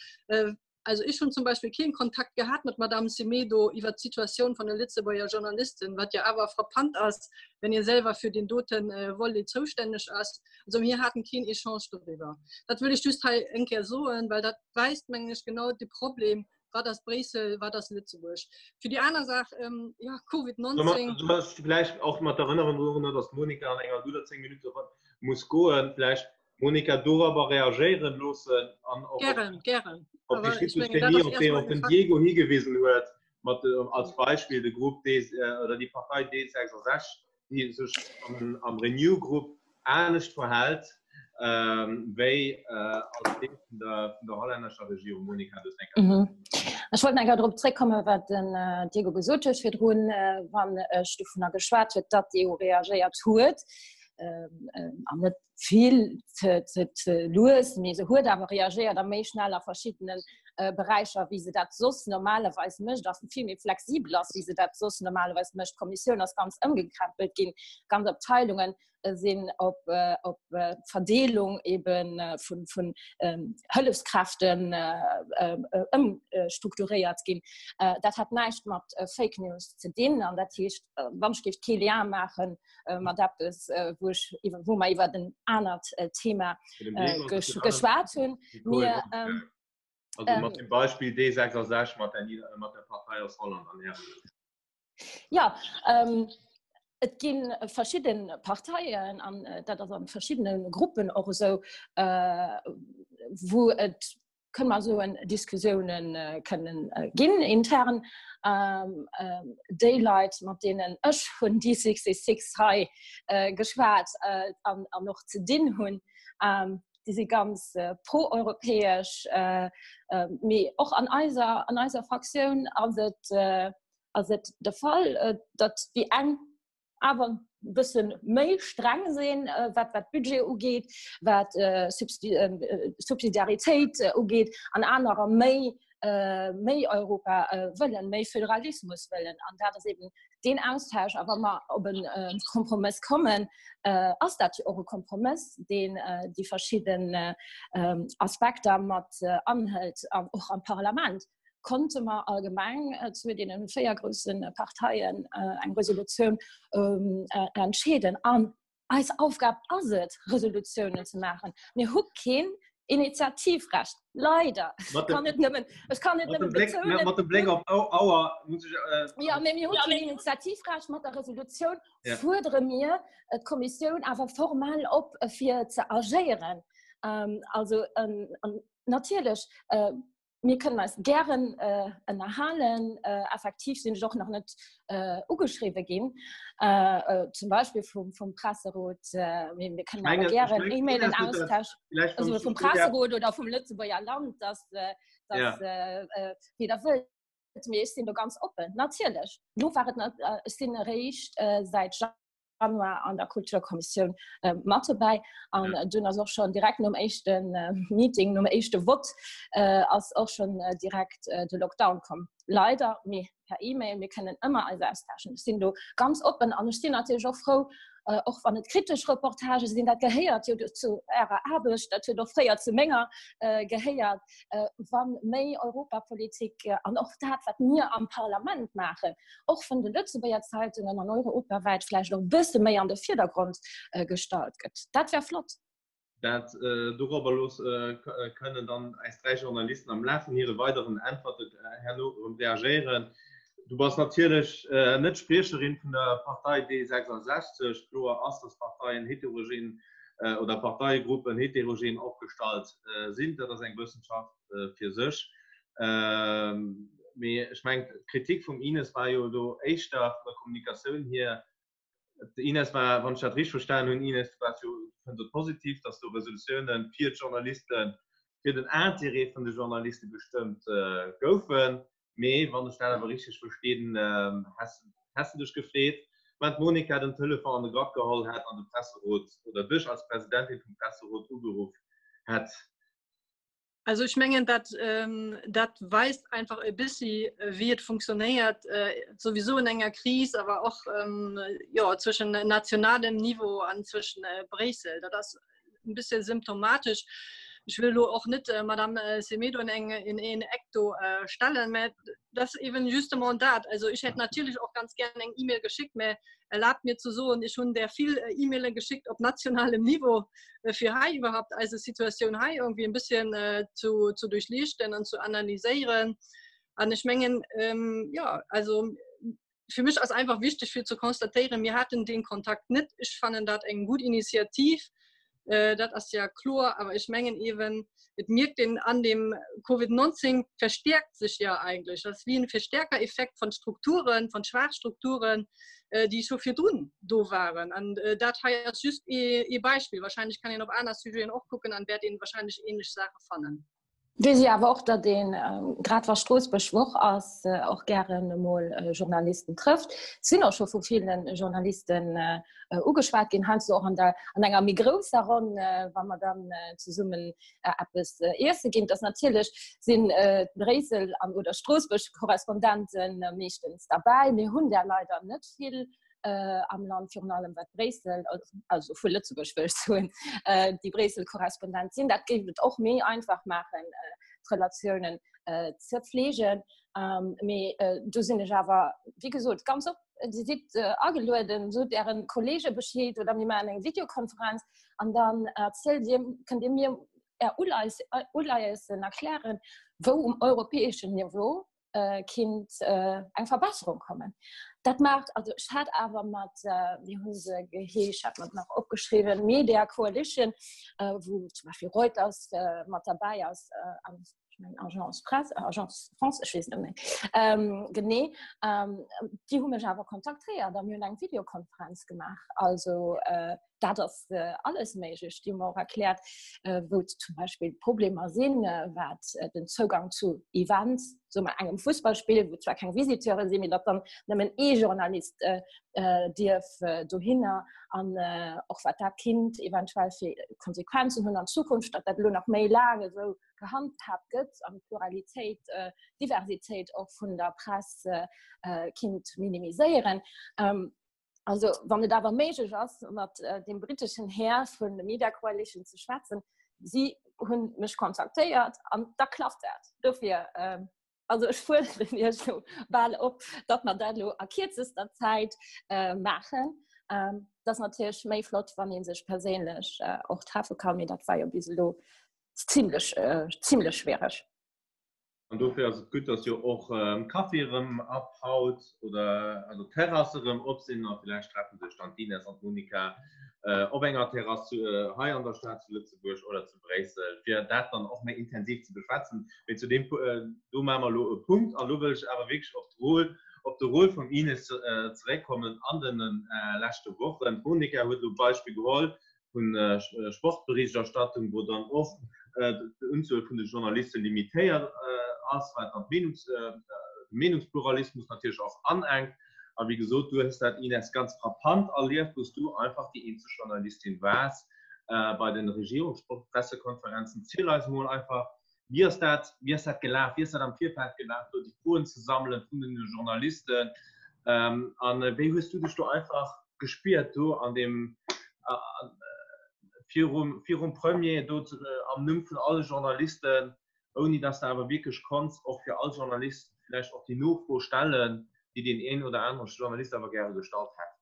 Also ech hunn zum Beispill keen Kontakt gehat mat Madame Semedo iwwer d'Situatioun vun de Lëtzebuerger Journalisten, wat jo awer frappant ass, wenn ee selwer fir deen doten Volet zoustänneg ass. Also mir haten keen Echange doriwwer. Dat wëll ech just hei eng Kéier soen, well dat weist, mengen ech, genau de Problem, Wat ass Bréissel, wat ass Lëtzebuerg? Fir déi aner Saach, ähm, ja, Covid-19. Du hast vielleicht och mat Erënnerung dorunner, dass d'Monika an enger gudder 10 Minutte muss goen. Vläicht Monika dorobber reagéieren loossen an och gären, gären. op déi Schizophrenie, op déi och den Diego higewisen huet, mat als Beispill de Grupp D oder déi Partei D66, déi sech am Renew Group anescht verhält wéi als Deel vun der vun der hollännescher Regierung. Monika, du hues eng Kéier. Ech wollt nach eng Kéier drop zréckkommen, wat den Diego gesot huet virdrun, wann ech dovunner geschwat huet, datt d'EU reagéiert huet an net vill ze, ze, ze lues, mee se huet awer reagéiert a méi schnell a verschiddenen äh, Beräicher, wéi se dat soss normalerweis mécht, ass vill méi flexibel ass, wéi se dat soss normalerweis mécht. D'Kommissioun ass ganz ëmgekrempelt ginn, ganz Abteilungen äh, sinn op, äh, op äh, Verdeelung eben äh, vun, vun ähm, Hëllefskräften äh, äh, ëmstrukturéiert ginn. Äh, dat hat näischt mat äh, Fake News ze dinn an dat heescht, äh, wann ech géif kee Lien maachen äh, mat eppes, äh, wou ech iwwer, wou mer iwwer en anert äh, Thema äh, ges geschwat hunn. Mir, ähm, also ähm, mat dem Beispiel D66 mat der, mat der Partei aus Holland an Herren. Ja, ähm, et ginn verschidden Parteien an äh, dat ass an verschiddene Gruppen och esou, äh, wou et kënne mer soen, Diskussiounen kënnen ginn intern. Déi Leit, mat deenen ech vun D66 hei geschwat an an och ze dinn hunn, déi si ganz proeuropäesch. Mee och an eiser an eiser Fraktioun ass et ass et de Fall, datt déi eng awer e bësse méi streng sinn, wat wat Budget ugeet, wat Subsidiaritéit ugeet, an anerer méi méi Europa wëllen, méi Föderalismus wëllen. An dat ass eben deen Austausch. A wa mer op e Kompromëss kommen, ass dat jo och e Kompromëss, deen déi verschidden Aspekter mat anhëlt, an och am Parlament. konnte mer allgemeng äh, zu deenen véier groussen äh, Parteien äh, eng Resolutioun ähm, äh, entscheeden. An eis Aufgab ass et, Resolutiounen ze maachen. Mir hu keen Initiativrecht leider ich kann net nëmmen ich kann net nëmmen betonen mat dem Bléck op Auer muss ich äh, ja, mir hu keen Initiativrecht mat der Resolutioun ja. fuerdere mir äh, d'Kommissioun awer formell op äh, fir ze agéieren. Ähm, also ähm, natierlech äh, Mir kënnen eis gären äh, ënnerhalen. Äh, effektiv sinn ech och nach net äh, ugeschriwwe ginn, äh, äh, zum Beispill vum, vum Presserot. Äh, mir, mir kënnen awer gären E-Mailen austauschen. Also vum Presserot oder vum Lëtzebuerger Land, dass, äh, dass ja. äh, äh, wéi der wëllt. Mee ech sinn do ganz oppen. Natierlech. Lo war et, äh, ech sinn eréischt äh, säit Januar an der Kulturkommissioun äh, mat dobäi. An ja. dunn ass och schon direkt nom éischten äh, Meeting, nom éischte Vott äh, ass och schon äh, direkt äh, de Lockdown komm. Leider mee per E-Mail, mir kënnen ëmmer eis austauschen. Ech sinn do ganz oppen an ech sinn natierlech och frou, äh, och wann et kritesch Reportage sinn, dat gehéiert jo zu ärer Aarbecht, dat huet och fréier zu menger äh, gehéiert, äh, wann méi Europapolitik äh, an och dat, wat mir am Parlament maachen, och vun de Lëtzebuerger Zeitungen an europawäit vläicht och e bësse méi an de Virdergrond äh, gestallt gëtt. Dat wär flott. Dat äh, dorobber los äh, äh, kënnen dann eis dräi Journalisten am Laf vun hire weideren Äntwerte äh, herno erëm reagéieren. Du bass natierlech äh, net Spriecherin vun der Partei D66. Kloer ass, dass Parteien heterogen äh, oder Parteiegruppen heterogen opgestallt äh, sinn. Dat ass eng Wëssenschaft äh, fir sech. Ähm, mee ech mengen, d'Kritik vum Ines war jo do éischter vun der Kommunikatioun hier. D'Ines war, wann ech dat richteg verstanen hunn, Ines, du waars jo, du fënns et positiv, datt do Resolutiounen fir d'Journalisten, fir den Intérêt vun de Journaliste gestëmmt goufen. Mee wann ech dat awer richteg verstinn, häss, häss de dech gefreet, wann d'Monica den Telefon an de Grapp geholl hätt an de Presserot oder dech als Presidentin vum Presserot ugeruff hätt. Also ech mengen dat, ähm, dat weist einfach e bëssi äh, wéi et funktionéiert äh, sowieso in enger Kris, awer och ähm, ja, zwëschen nationalem Niveau an zwëschen äh, Bréissel. Dat ass en bësse symptomatesch. Ech wëll lo och net äh, Madame äh, Semedo in eng in een Eck do äh, stellen, mä das eben justement dat. Also ich hätte natürlich auch ganz gern eng E-Mail geschickt, mä erlaubt mir zu soen, ich hunn der vill äh, E-Mailen geschickt op nationalem Niveau äh, fir hei überhaupt eise Situatioun hei irgendwie en bisschen äh, zu, zu durchlichten an zu analyséieren. An ech mengen ähm, ja also fir mech ass einfach wichteg fir zu konstatéieren, mir haten den Kontakt net. Ech fannen dat eng gut Initiativ. Äh, dat ass ja kloer, awer ech mengen eben, et mierkt een an dem Covid-19 verstärkt sich ja eigentlich. Das ist wie ein Verstärkereffekt von Strukturen, von Schwachstrukturen, äh, déi scho virdrun do waren. An äh, dat hei ass just ee, ee Beispiel. Wahrscheinlich kann een op aner Sujeten och kucken an wäert een wahrscheinlich ähnlich Sache fannen. Weess ee awer och, datt een, grad wa Stroossbuerg Woch ass, och gären emol Journalisten trëfft. Sinn och scho vu ville Journalisten ugeschwat ginn, heiansdo och an der, an enger méi grousser Ronn, wa mer dann zesummen eppes iesse ginn. Dass natierlech sinn d'Bréissel an oder Stroossbuerg-Korrespondente meeschtens derbäi. Mir hunn där leider net vill äh, am Land virun allem wat Bréissel also vu Lëtzebuerg wëll ech soen äh, déi Bréissel-Korrespondent sinn. Dat géif et och méi einfach maachen äh, d'Relatiounen äh, ze pflegen. Ähm, mee äh, do sinn ech awer wéi gesot ganz op Dir sidd äh, agelueden, sot Ären Kollege Bescheed oder mir maachen eng Videokonferenz an dann erzielt Dir, kënnt Dir mir Är Uleis, Uleiessen erklären, wou um europäeschen Niveau äh, kinnt äh, eng Verbesserung kommen. Dat macht also ech hat awer mat äh, wie hu se geheescht, hat mat nach opgeschrieben Media Coalition, äh, wo zum Beispiel Reuters äh, mat dabei ass äh, an ich mein, Agence Presse, äh, Agence France, ich weess net méi. Ähm, genee ähm, déi hu mech awer kontaktéiert a mir hunn eng Videokonferenz gemaach. Also äh, dat ass äh, alles méiglech. Déi hu mer och erkläert, äh, wou zum Beispill Problemer sinn, äh, wat äh, den Zougang zu Events, so mal engem Fußballspiel, wou zwar keng Visiteure sinn, mee datt dann nëmmen ee Journalist äh, äh, dierf äh, dohinner an äh, och wat dat kinnt eventuell fir Konsequenzen hunn an Zukunft, datt dat elo nach méi laang esou gehandhabt gëtt an d'Pluralitéit, äh, Diversitéit och vun der Press äh, äh, kinnt minimiséieren. Ähm, Also wann et awer méiglech ass, mat äh, dem britteschen Här vun der Media Coalition ze schwätzen, si hunn mech kontaktéiert an da klappt dat. Dofir äh, also ech fuerderen Iech lo bal op, datt mer dat lo a kierzester Zäit äh, maachen. Ähm, dat ass natierlech méi flott, wann ee sech perséinlech äh, och treffe kann, mee dat war jo bis elo zimmlech, äh, zimmlech schwiereg. An dofir ass et gutt, datt jo och Café erëm ab haut oder also Terrasse erëm op sinn a villäicht treffe sech dann d'Ines an d'Monica. op enger Terrass hei an der Stad zu Lëtzebuerg oder zu Bréissel, fir dat dann och méi intensiv ze beschwätzen. Mee zu deem, do maache mer elo e Punkt. An elo wëll ech awer wierklech op d'Rôle, op de Rôle vum Ines zeréckkommen an de leschte Wochen. D'Monica huet elo d'Beispill geholl vun Sportberichterstattung, wou dann och d'Unzuel vun de Journaliste limitéiert ass, wat dann de Meenungspluralismus natierlech och anenkt. A wéi gesot, du hues dat, Ines, ganz frappant erlieft, wou s du einfach déi eenzeg Journalistin waars bei de Regierungspressekonferenzen. Ziel eis emol einfach, wéi ass dat, wéi ass dat gelaf, wéi ass dat am Virfeld gelaf, do déi Froen ze sammelen vun den Journalisten? A wéi hues du dech do einfach gespiert do an deem, virum, virum Premier do am Numm vun alle Journalisten? ouni dass de awer wierklech konns och fir all Journalist vläicht och déi Nofro stellen, déi deen een oder anere Journalist awer gäre gestallt hätt?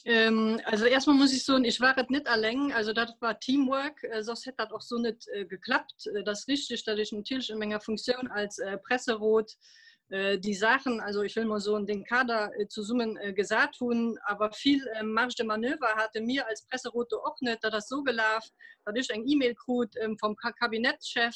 Ähm, also erstmal muss ich soen, ich war et net alleng, also dat war Teamwork, äh, soss hätt dat och so net äh, geklappt. Äh, dat ass richtig, datt ech natierlech in menger Funktioun als äh, Presserot äh, déi Saachen, also ich will mal soen, den Kader äh, zesummen äh, gesat hunn, awer vill äh, Marge de Manöver hate mir als Presserot do och net. Dat ass so gelaf, datt ech eng E-Mail krut ähm, vom Kabinettschef,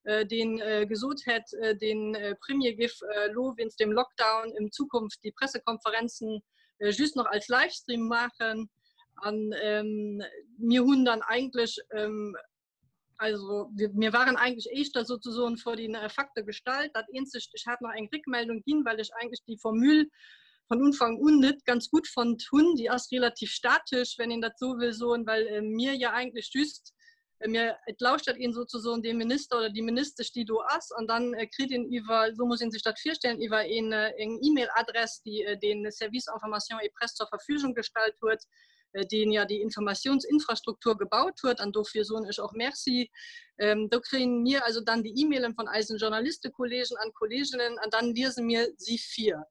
äh, deen äh, gesot hätt, äh, den äh, Premier giff äh, lo wéinst dem Lockdown in Zukunft déi Pressekonferenzen äh, just noch als Livestream maachen. An ähm, mir hunn dann eigentlech ähm, also wir, mir waren eigentlich éischter sozusagen vor den äh, Fakte gestallt. Dat eenzegt, ech hat nach eng Réckmeldung ginn, well ech eigentlich déi Formule von Anfang un net ganz gut fand hunn. Déi ass relativ statisch, wenn een dat so will soen, well äh, mir ja eigentlich just äh, mir et lauschtert een sozusagen dem Minister oder die Ministesch, déi do ass, an dann äh, kritt een iwwer, so muss een sich dat virstellen, iwwer een, äh, eng E-Mail-Adress, déi äh, den Service Information et Presse zur Verfügung gestallt huet, äh, deen ja déi Informatiounsinfrastruktur gebaut huet an dofir soen ech och Merci. Ähm, do kréien mir also dann déi E-Mailen von eisen Journalistekollegen an Kolleginnen an dann liese mir si vir.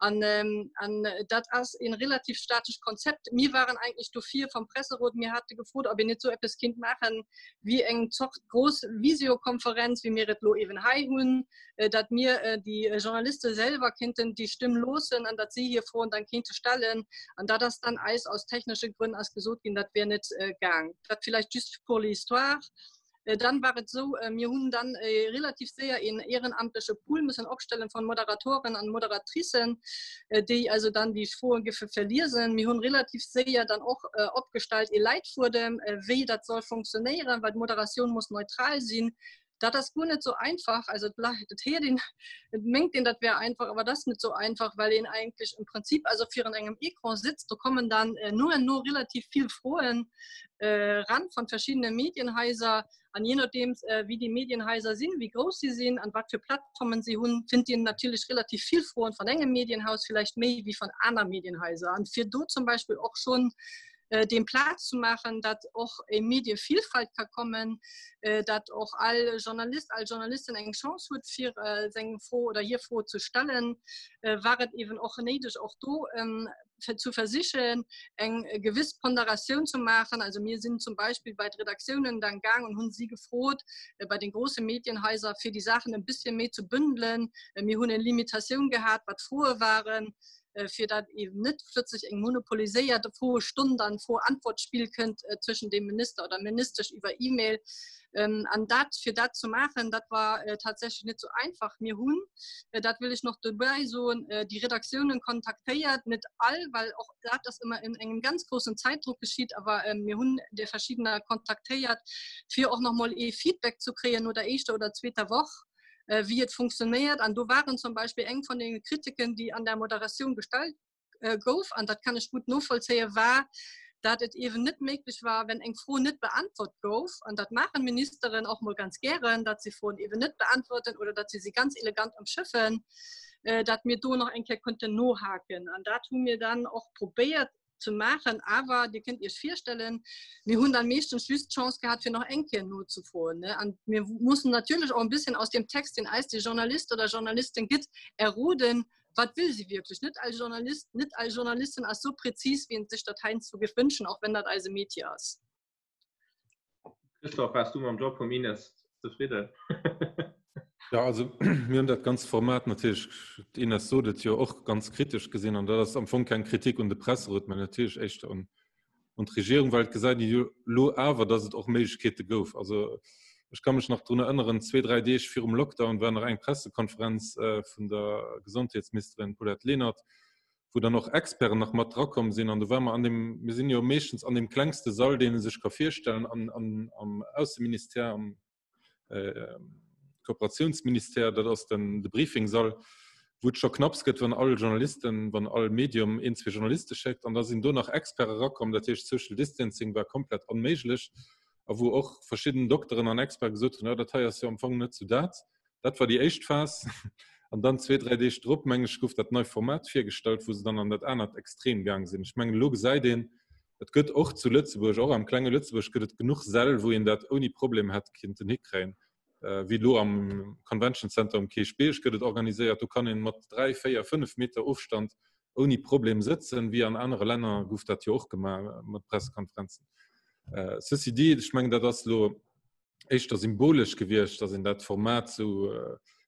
An, ähm, an dat ass een relativ statesch Konzept. Mir waren eigentlich dofir vom Presserot, mir hate gefrot, ob een net so eppes kinnt maachen wéi eng Zort grouss Visiokonferenz, wéi mir et lo eben hei hunn, äh, dat mir äh, déi äh, Journaliste selwer kinnten déi Stimm loossen an dat si hir Froen dann kinnte stellen. An dat ass dann eis aus technesche Grënn ass gesot ginn, dat wär net äh, gaang. Dat vielleicht just pour l'histoire. Äh, dann war et so, äh, mir hunn dann äh, relativ séier een ehrenamtleche Pool müssen opstellen von Moderatoren an Moderatricen, äh, déi also dann déi Froen giffe verliesen. Mir hunn relativ séier dann och äh, opgestallt e Leitfuedem, äh, wéi dat soll funktionéieren, well d'Moderatioun muss neutral sinn. Dat ass guer net sou einfach. Also et héiert een, et mengt een, dat wär einfach, awer dat ass net sou einfach, well een eigentlech im Prinzip also virun engem Ecran sitzt. Do kommen dann äh, no en no relativ vill Froen äh, ran von verschiedene Medienhaiser. An je nodeem, äh, wéi déi Medienhaiser sinn, wéi grouss si sinn an wat fir Plattformen si hunn, finnt een natierlech relativ vill Froen von engem Medienhaus, vielleicht méi wéi von aner Medienhaiser. An fir do zum Beispill och schon äh, dem Platz zu machen, dat och eng Medievielfalt ka kommen, äh, dat och all Journalist, all Journalistin eng Chance huet fir äh, seng Fro oder hir Fro zu stellen, äh, war et eben och néideg och do ähm, zu versichen eng gewiss Ponderatioun zu machen. Also mir sinn zum Beispill bei d'Redaktiounen dann gaang und hunn si gefrot, äh, bei den große Medienhäuser fir die Sachen e bisschen méi zu bündelen. Äh, mir hunn eng Limitatioun gehat, wat Froe waren. Äh, fir dat eben net plötzlich eng monopoliséierte Froestonn dann Fro-Antwort-Spiel kënnt äh, zwëschen dem Minister oder Ministesch iwwer E-Mail. Ähm, an dat fir dat zu machen, dat war äh, tatsächlich net so einfach. Mir hunn, äh, dat will ich noch dobäi soen, äh, die Redaktiounen kontaktéiert, net all, well och dat ass ëmmer in engem ganz großen Zeitdruck geschitt, awer äh, mir hunn der verschiedener kontaktéiert, fir och noch mal ee Feedback zu kréien no der éischter oder zweeter Woch. Äh, wéi et funktionéiert. An do waren zum Beispill eng vun den Kritiken, déi an der Moderatioun gestallt äh, gouf, an dat kann ech gut novollzéien, war, dat et eben net méiglech war, wenn eng Fro net beantwort gouf, an dat maachen Ministeren och mol ganz gären, dat si Froen eben net beantworten oder dat si se ganz elegant ëmschëffen, äh, dat mir do nach eng Kéier konnten nohaken. An dat hu mir dann och probéiert ze maachen, awer Dir kënnt Iech virstellen, mir hunn dann meeschtens just d'Chance gehat, fir nach eng Kéier nozefroen. Ne? An mir mussen natierlech och e bisschen aus dem Text, deen eis de Journalist oder Journalistin gëtt, erroden, wat will si wierklech. Net all Journalist, net all Journalistin ass sou präzis, wéi een sech dat heiansdo géif wënschen, och wenn dat eise Metier ass. Christophe, waars du mam Job vum Ines zefridden? Ja, also mir hunn dat ganzt Format natierlech, d'Ines sot et jo, och ganz kritesch gesinn. An dat ass am Fong keng Kritik un de Presserot, mä natierlech éischter un. un d'Regierung, well et gesäit een jo elo awer, datt et och Méiglechkeete gouf. Also ech ka mech nach drun erënneren, zwee, dräi Deeg virum Lockdown war nach eng Pressekonferenz vun der Gesondheetsministerin Paulette Lenert, wou dann och Experten nach mat drakomm sinn. An do ware mer an deem, mir sinn jo meeschtens an deem klengste Sall, deen ee sech ka virstellen, an, an, am Ausseministère, am äh, Kooperatiounsministère, dat ass den de Briefingsall, wou et scho knapps gëtt, wann all Journalisten, wann all Medium een, zwee Journaliste schéckt. An da sinn do nach Experte rakomm, dat heescht Social Distancing war komplett onméiglech a wou och verschidden Dokteren an Experte gesot hunn, ja, dat hei ass jo am Fong net sou dat. Dat war déi éischt Phas. An dann zwee, dräi Deeg drop, meng ech, gouf dat nei Format virgestallt, wou se dann an dat anert Extrem gaang sinn. Ech mengen, elo gesäit een, et gëtt och zu Lëtzebuerg, och am klenge Lëtzebuerg gëtt et genuch Säll, wou een dat ouni Problem hätt kinnten hikréien. Wéi elo am Convention Center um Kierchbierg gëtt et organiséiert, do kann een mat dräi, véier, fënnef Meter Ofstand ouni Problem sëtzen. Wéi an anere Länner gouf dat jo och gemaach mat Pressekonferenzen. Ceci dit, ech mengen, dat ass elo éischter symbolesch gewiescht, datt een dat Format sou,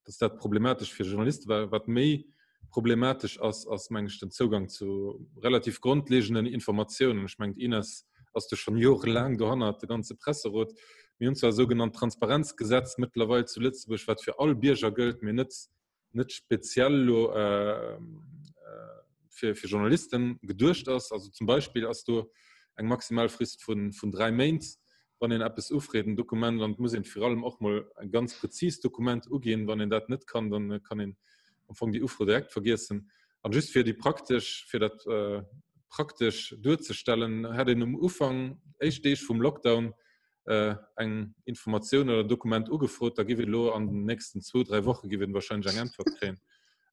datt dat problematesch fir Journaliste war. Wat méi problematesch ass, ass meng ech den Zougang zu relativ grondlegenden Informatiounen. Ech mengen d'Ines ass do schonn jorelaang dohannert, de ganze Presserot. Mir hunn zwar e sougenannt Transparenzgesetz mëttlerweil zu Lëtzebuerg, wat fir all Bierger gëllt, mee net net speziell elo fir, fir Journalisten geduecht ass. Also zum Beispill ass do eng Maximalfrist vun, vun dräi Méint, wann een eppes ufreet, en Dokument, an et muss een vir allem och mol e ganz präzist Dokument uginn. Wann een dat net kann, dann kann een am Fong déi Ufro direkt vergiessen. An just fir déi praktesch, fir dat äh, praktesch duerzestellen, hat een um Ufank, éischt Deeg vum Lockdown, äh, eng Informatioun oder Dokument ugefrot, da giff een elo an den nächsten zwou, dräi Woche giff een wahrscheinlech eng Äntwert kréien.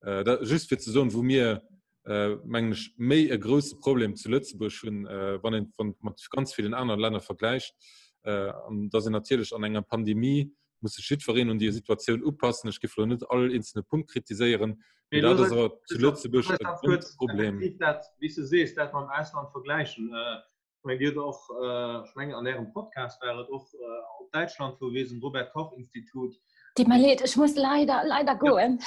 Äh, dat, just fir ze soen, wou mir äh, mengen ech méi e grousse Problem zu Lëtzebuerg hunn, äh, wann een wann mat ganz villen aneren Länner vergläicht. Äh, an dass een natierlech an enger Pandemie muss sech jiddwereen un déi Situatioun upassen. Ech giff elo net all eenzelne Punkt kritiséieren, mee dat ass awer zu Lëtzebuerg e Grundproblem. Dat, wéi s de sees, dat mam Ausland vergläichen. Äh, Ech mengen, Dir hutt och, ech mengen an Ärem Podcast war et och op Däitschland verwisen, Robert Koch Institut. Deet mer leed, ech muss leider, leider goen.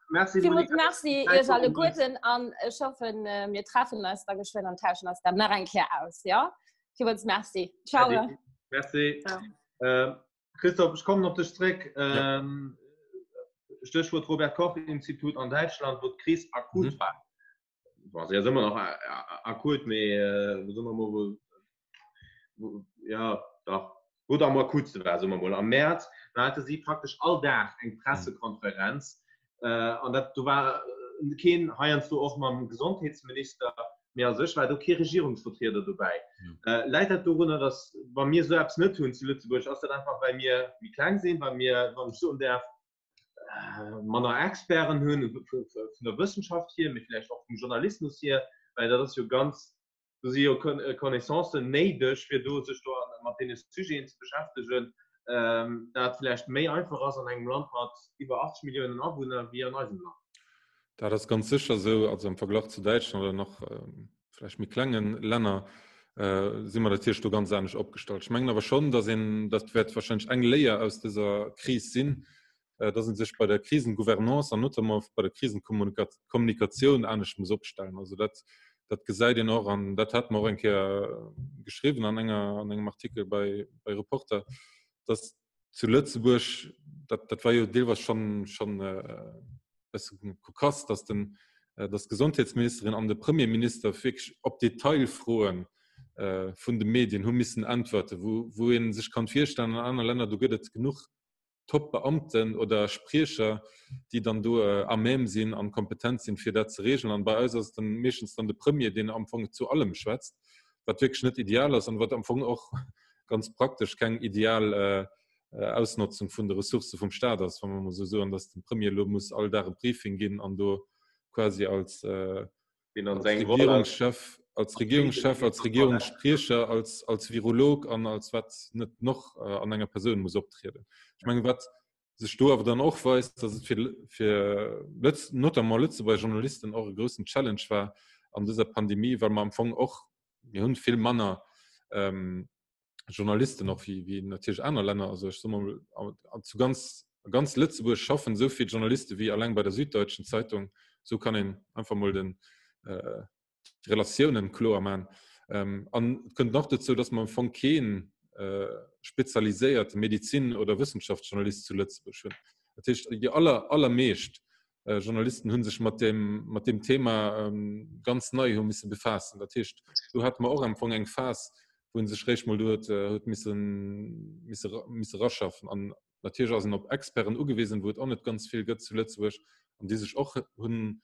Merci, Villmools Merci Iech alleguerten an ech hoffen, mir treffen eis da geschwënn an tauschen eis dann nach eng Kéier aus, jo? Villmools Merci. Ciao. Merci. Christophe, ech kommen op dech zréck. Ja. Stéchwuert Robert Koch Institut an Däitschland, wou d'Kris akut mhm. war. Bon, se ass ëmmer nach akut, mee soe mer mol, wou, ja, dach, wou et am akutste war, soe mer mol, am Mäerz, do hate si praktesch all Dag eng Pressekonferenz. An dat, do war keen, heiansdo och mam Gesondheetsminister, mee a sech war do kee Regierungsvertrieder dobäi. Läit dat dorunner, datt, wa mir esou eppes net hunn zu Lëtzebuerg, ass dat einfach, well mir méi kleng sinn, well mir, wann ech soen däerf, manner Experten hunn vun der Wëssenschaft hier, mee vläicht och vum Journalismus hier, well dat ass jo ganz, do si jo Connaissancen néideg, fir do sech do mat deene Sujeten ze beschäftegen, dat vläicht méi einfach ass an engem Land mat iwwer 80 Milliounen Awunner wéi an eisem Land. Dat ass ganz sécher esou. Also am Verglach zu Däitschland oder nach vläicht méi klengen Länner si mer natierlech do ganz anescht opgestallt. Ech mengen awer schonn, datt een, dat wäert wahrscheinlech eng Léier aus dëser Kris sinn, datt ee sech bei der Krisengouvernance an notamment bei der Krisenkommunikatioun anescht muss opstellen. Also dat, dat gesäit een och an dat hate mer och eng Kéier geschriwwen an enger, an engem Artikel bei, bei Reporter, datt zu Lëtzebuerg, dat, dat war jo deelweis schonn, schonn bëssen kokass, dass den äh, dass d'Gesondheetsministerin an de Premierminister wierklech op Detailfroen äh, vun de Medien hu missen äntwerte, wou, wou een sech kann virstellen, an anere Länner do gëtt et genuch Top-Beamten oder Spriecher, déi dann do äh, à même sinn an kompetent sinn, fir dat ze regeln. An bei eis ass et dann meeschtens dann de Premier, deen am Fong zu allem schwätzt, wat wierklech net ideal ass an wat am Fong och ganz praktesch keng ideal äh, Ausnotzung vun de Ressourcë vum Staat ass, wa mer mol esou soen, datt de Premier elo muss all Dag e Briefing ginn an do quasi als, äh, als Regierungschef, als Regierungschef, als Regierungsspriecher, als, als Virolog an als wat net noch äh, an enger Persoun muss optrieden. Ech menge wat sech do awer dann och weist, datt et fir, fir Lëtz, notamment Lëtzebuerger Journalisten och e groussen Challenge war an dëser Pandemie, well mer am Fong och, mir hunn vill manner ähm, Journalisten och wéi, wéi natierlech aner Länner. Also ech soe mol, zu ganz, ganz Lëtzebuerg schaffen esou vill Journaliste wéi alleng bei der Süddeutschen Zeitung. Esou kann een einfach mol den äh, Relatiounen kloer man. Ähm, an et kënnt nach dozou, dass mer am Fong keen äh, spezialiséierte Medizin oder Wëssenschaftsjournalist zu Lëtzebuerg hunn. Dat heescht, déi aller, allermeescht äh, Journalisten hunn sech mat dem, mat dem Thema ähm, ganz nei hu misse befaassen. Dat heescht, do hat mer och am Fong eng Phas, wou en sech réischt mol do huet, äh, huet missen, misse, misse raschaffen. An natierlech ass en op Experten ugewisen, wou et och net ganz vill gëtt zu Lëtzebuerg, an déi sech och hunn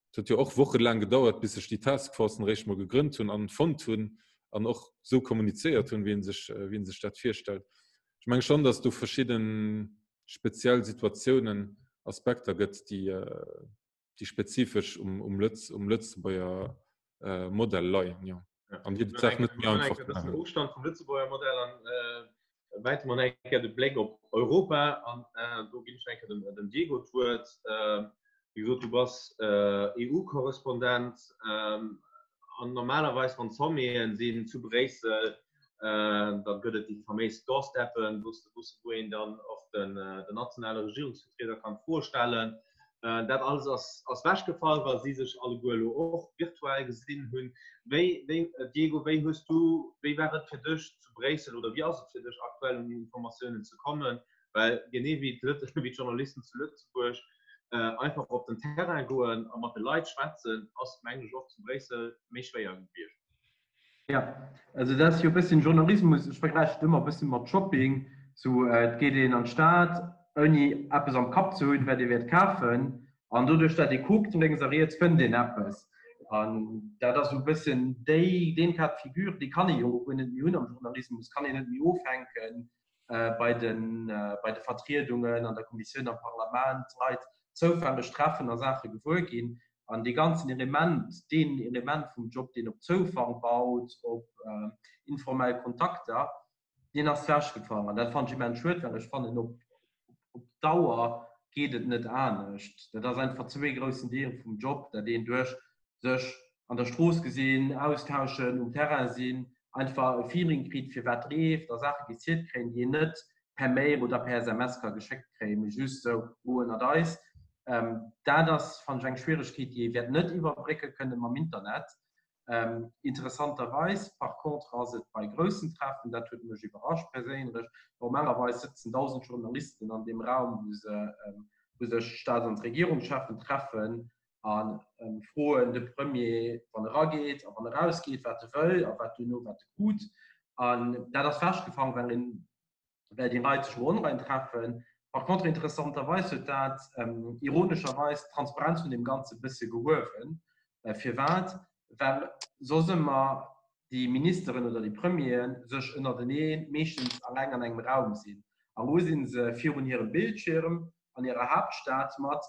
Et huet jo och wochelaang gedauert, bis sech déi Taskforcen eréischt mol gegrënnt hunn an fonnt hunn an och esou kommunizéiert hunn, wéi ee sech, wéi ee sech dat virstellt. Ech menge schonn, datt do verschidde speziell Situatiounen, Aspekter gëtt, déi, déi spezifesch um, um Lëtz, um Lëtzebuerger Modell leien, jo. An déi d'Saach net méi einfach maachen. Ofstand vum Lëtzebuerger Modell an äh, wäite mer eng Kéier de Bléck op Europa an äh, do ginn ech eng Kéier dem, dem Diego d'Wuert. Äh, wéi gesot, du bass äh, EU-Korrespondent ähm, an normalerweis wann Sommeten sinn zu Bréissel, äh, da gëtt et déi faméis Doorsteppen, wou wou een dann och den, äh, den nationale Regierungsvertrieder kann Froe stellen. Äh, dat alles ass, ass wechgefall, well si sech alleguer elo och virtuell gesinn hunn. Wéi, wéi, äh, Diego, wéi hues du, wéi war et fir dech zu Bréissel oder wéi ass et fir dech aktuell un Informatiounen ze kommen? Well genee wéi wéi d'Journalisten zu Lëtzebuerg äh, einfach op den Terrain goen a mat de Leit schwätzen, ass mengen ech och zu Bréissel méi schwéier gewiescht. Ja, also dat ass jo e bësschen Journalismus, ech vergläichen et ëmmer e bëssen mat Shopping, sou et geet een an d'Stad ouni eppes am Kapp ze hunn, wat ee wäert kafen, an doduerch dat ee kuckt lénks a riets fënnt een eppes. An dat ass esou e bëssen déi, deen Cas de figure, dee kann ee jo guer net méi hunn am Journalismus, kann een net méi ofhänken bei de bei de Vertriedungen an der Kommissioun, am Parlament, Leit zoufälleg treffen a Saache gewuer ginn. An dee ganzen Element, deen Element vum Job, deen op Zoufall baut, op informell Kontakter, deen ass wechgefall. An dat fannen ech immens schued, well ech fannen, op op Dauer geet et net anescht. Dat ass einfach ze ee groussen Deel vum Job, dat een duerch sech an der Strooss gesinn, austauschen, um Terrain sinn, einfach e Feeling kritt fir wat leeft a Saache gezielt kréien, déi een net per Mail oder per SMS ka geschéckt kréien, mee just sou oh ënnert eis. Dat ass, fannen ech, eng Schwieregkeet, déi ee wäert net iwwerbrécke kënne mam Internet. Interessanterweis par contre ass et bei groussen Treffen, dat huet mech iwwerrascht perséinlech, normalerweis sëtzen 1.000 Journalisten an deem Raum, wou se, wou sech d'Staats an d'Regierungscheffen treffen, a froen de Premier, wann e rageet a wann e rausgeet, wat e wëll a wat duerno wat e krut. An dat ass wechgefall, well een, well déi Leit sech elo online treffen. Par contre, interessanterweis huet dat ironescherweis d'Transparenz vun deem Ganze e bësse gehuewen. Firwat? Well soss ëmmer déi Ministeren oder déi Premieren sech ënnertenee meeschtens alleng an engem Raum sinn. A lo si se virun hirem Bildschirm an hirer Haaptstad mat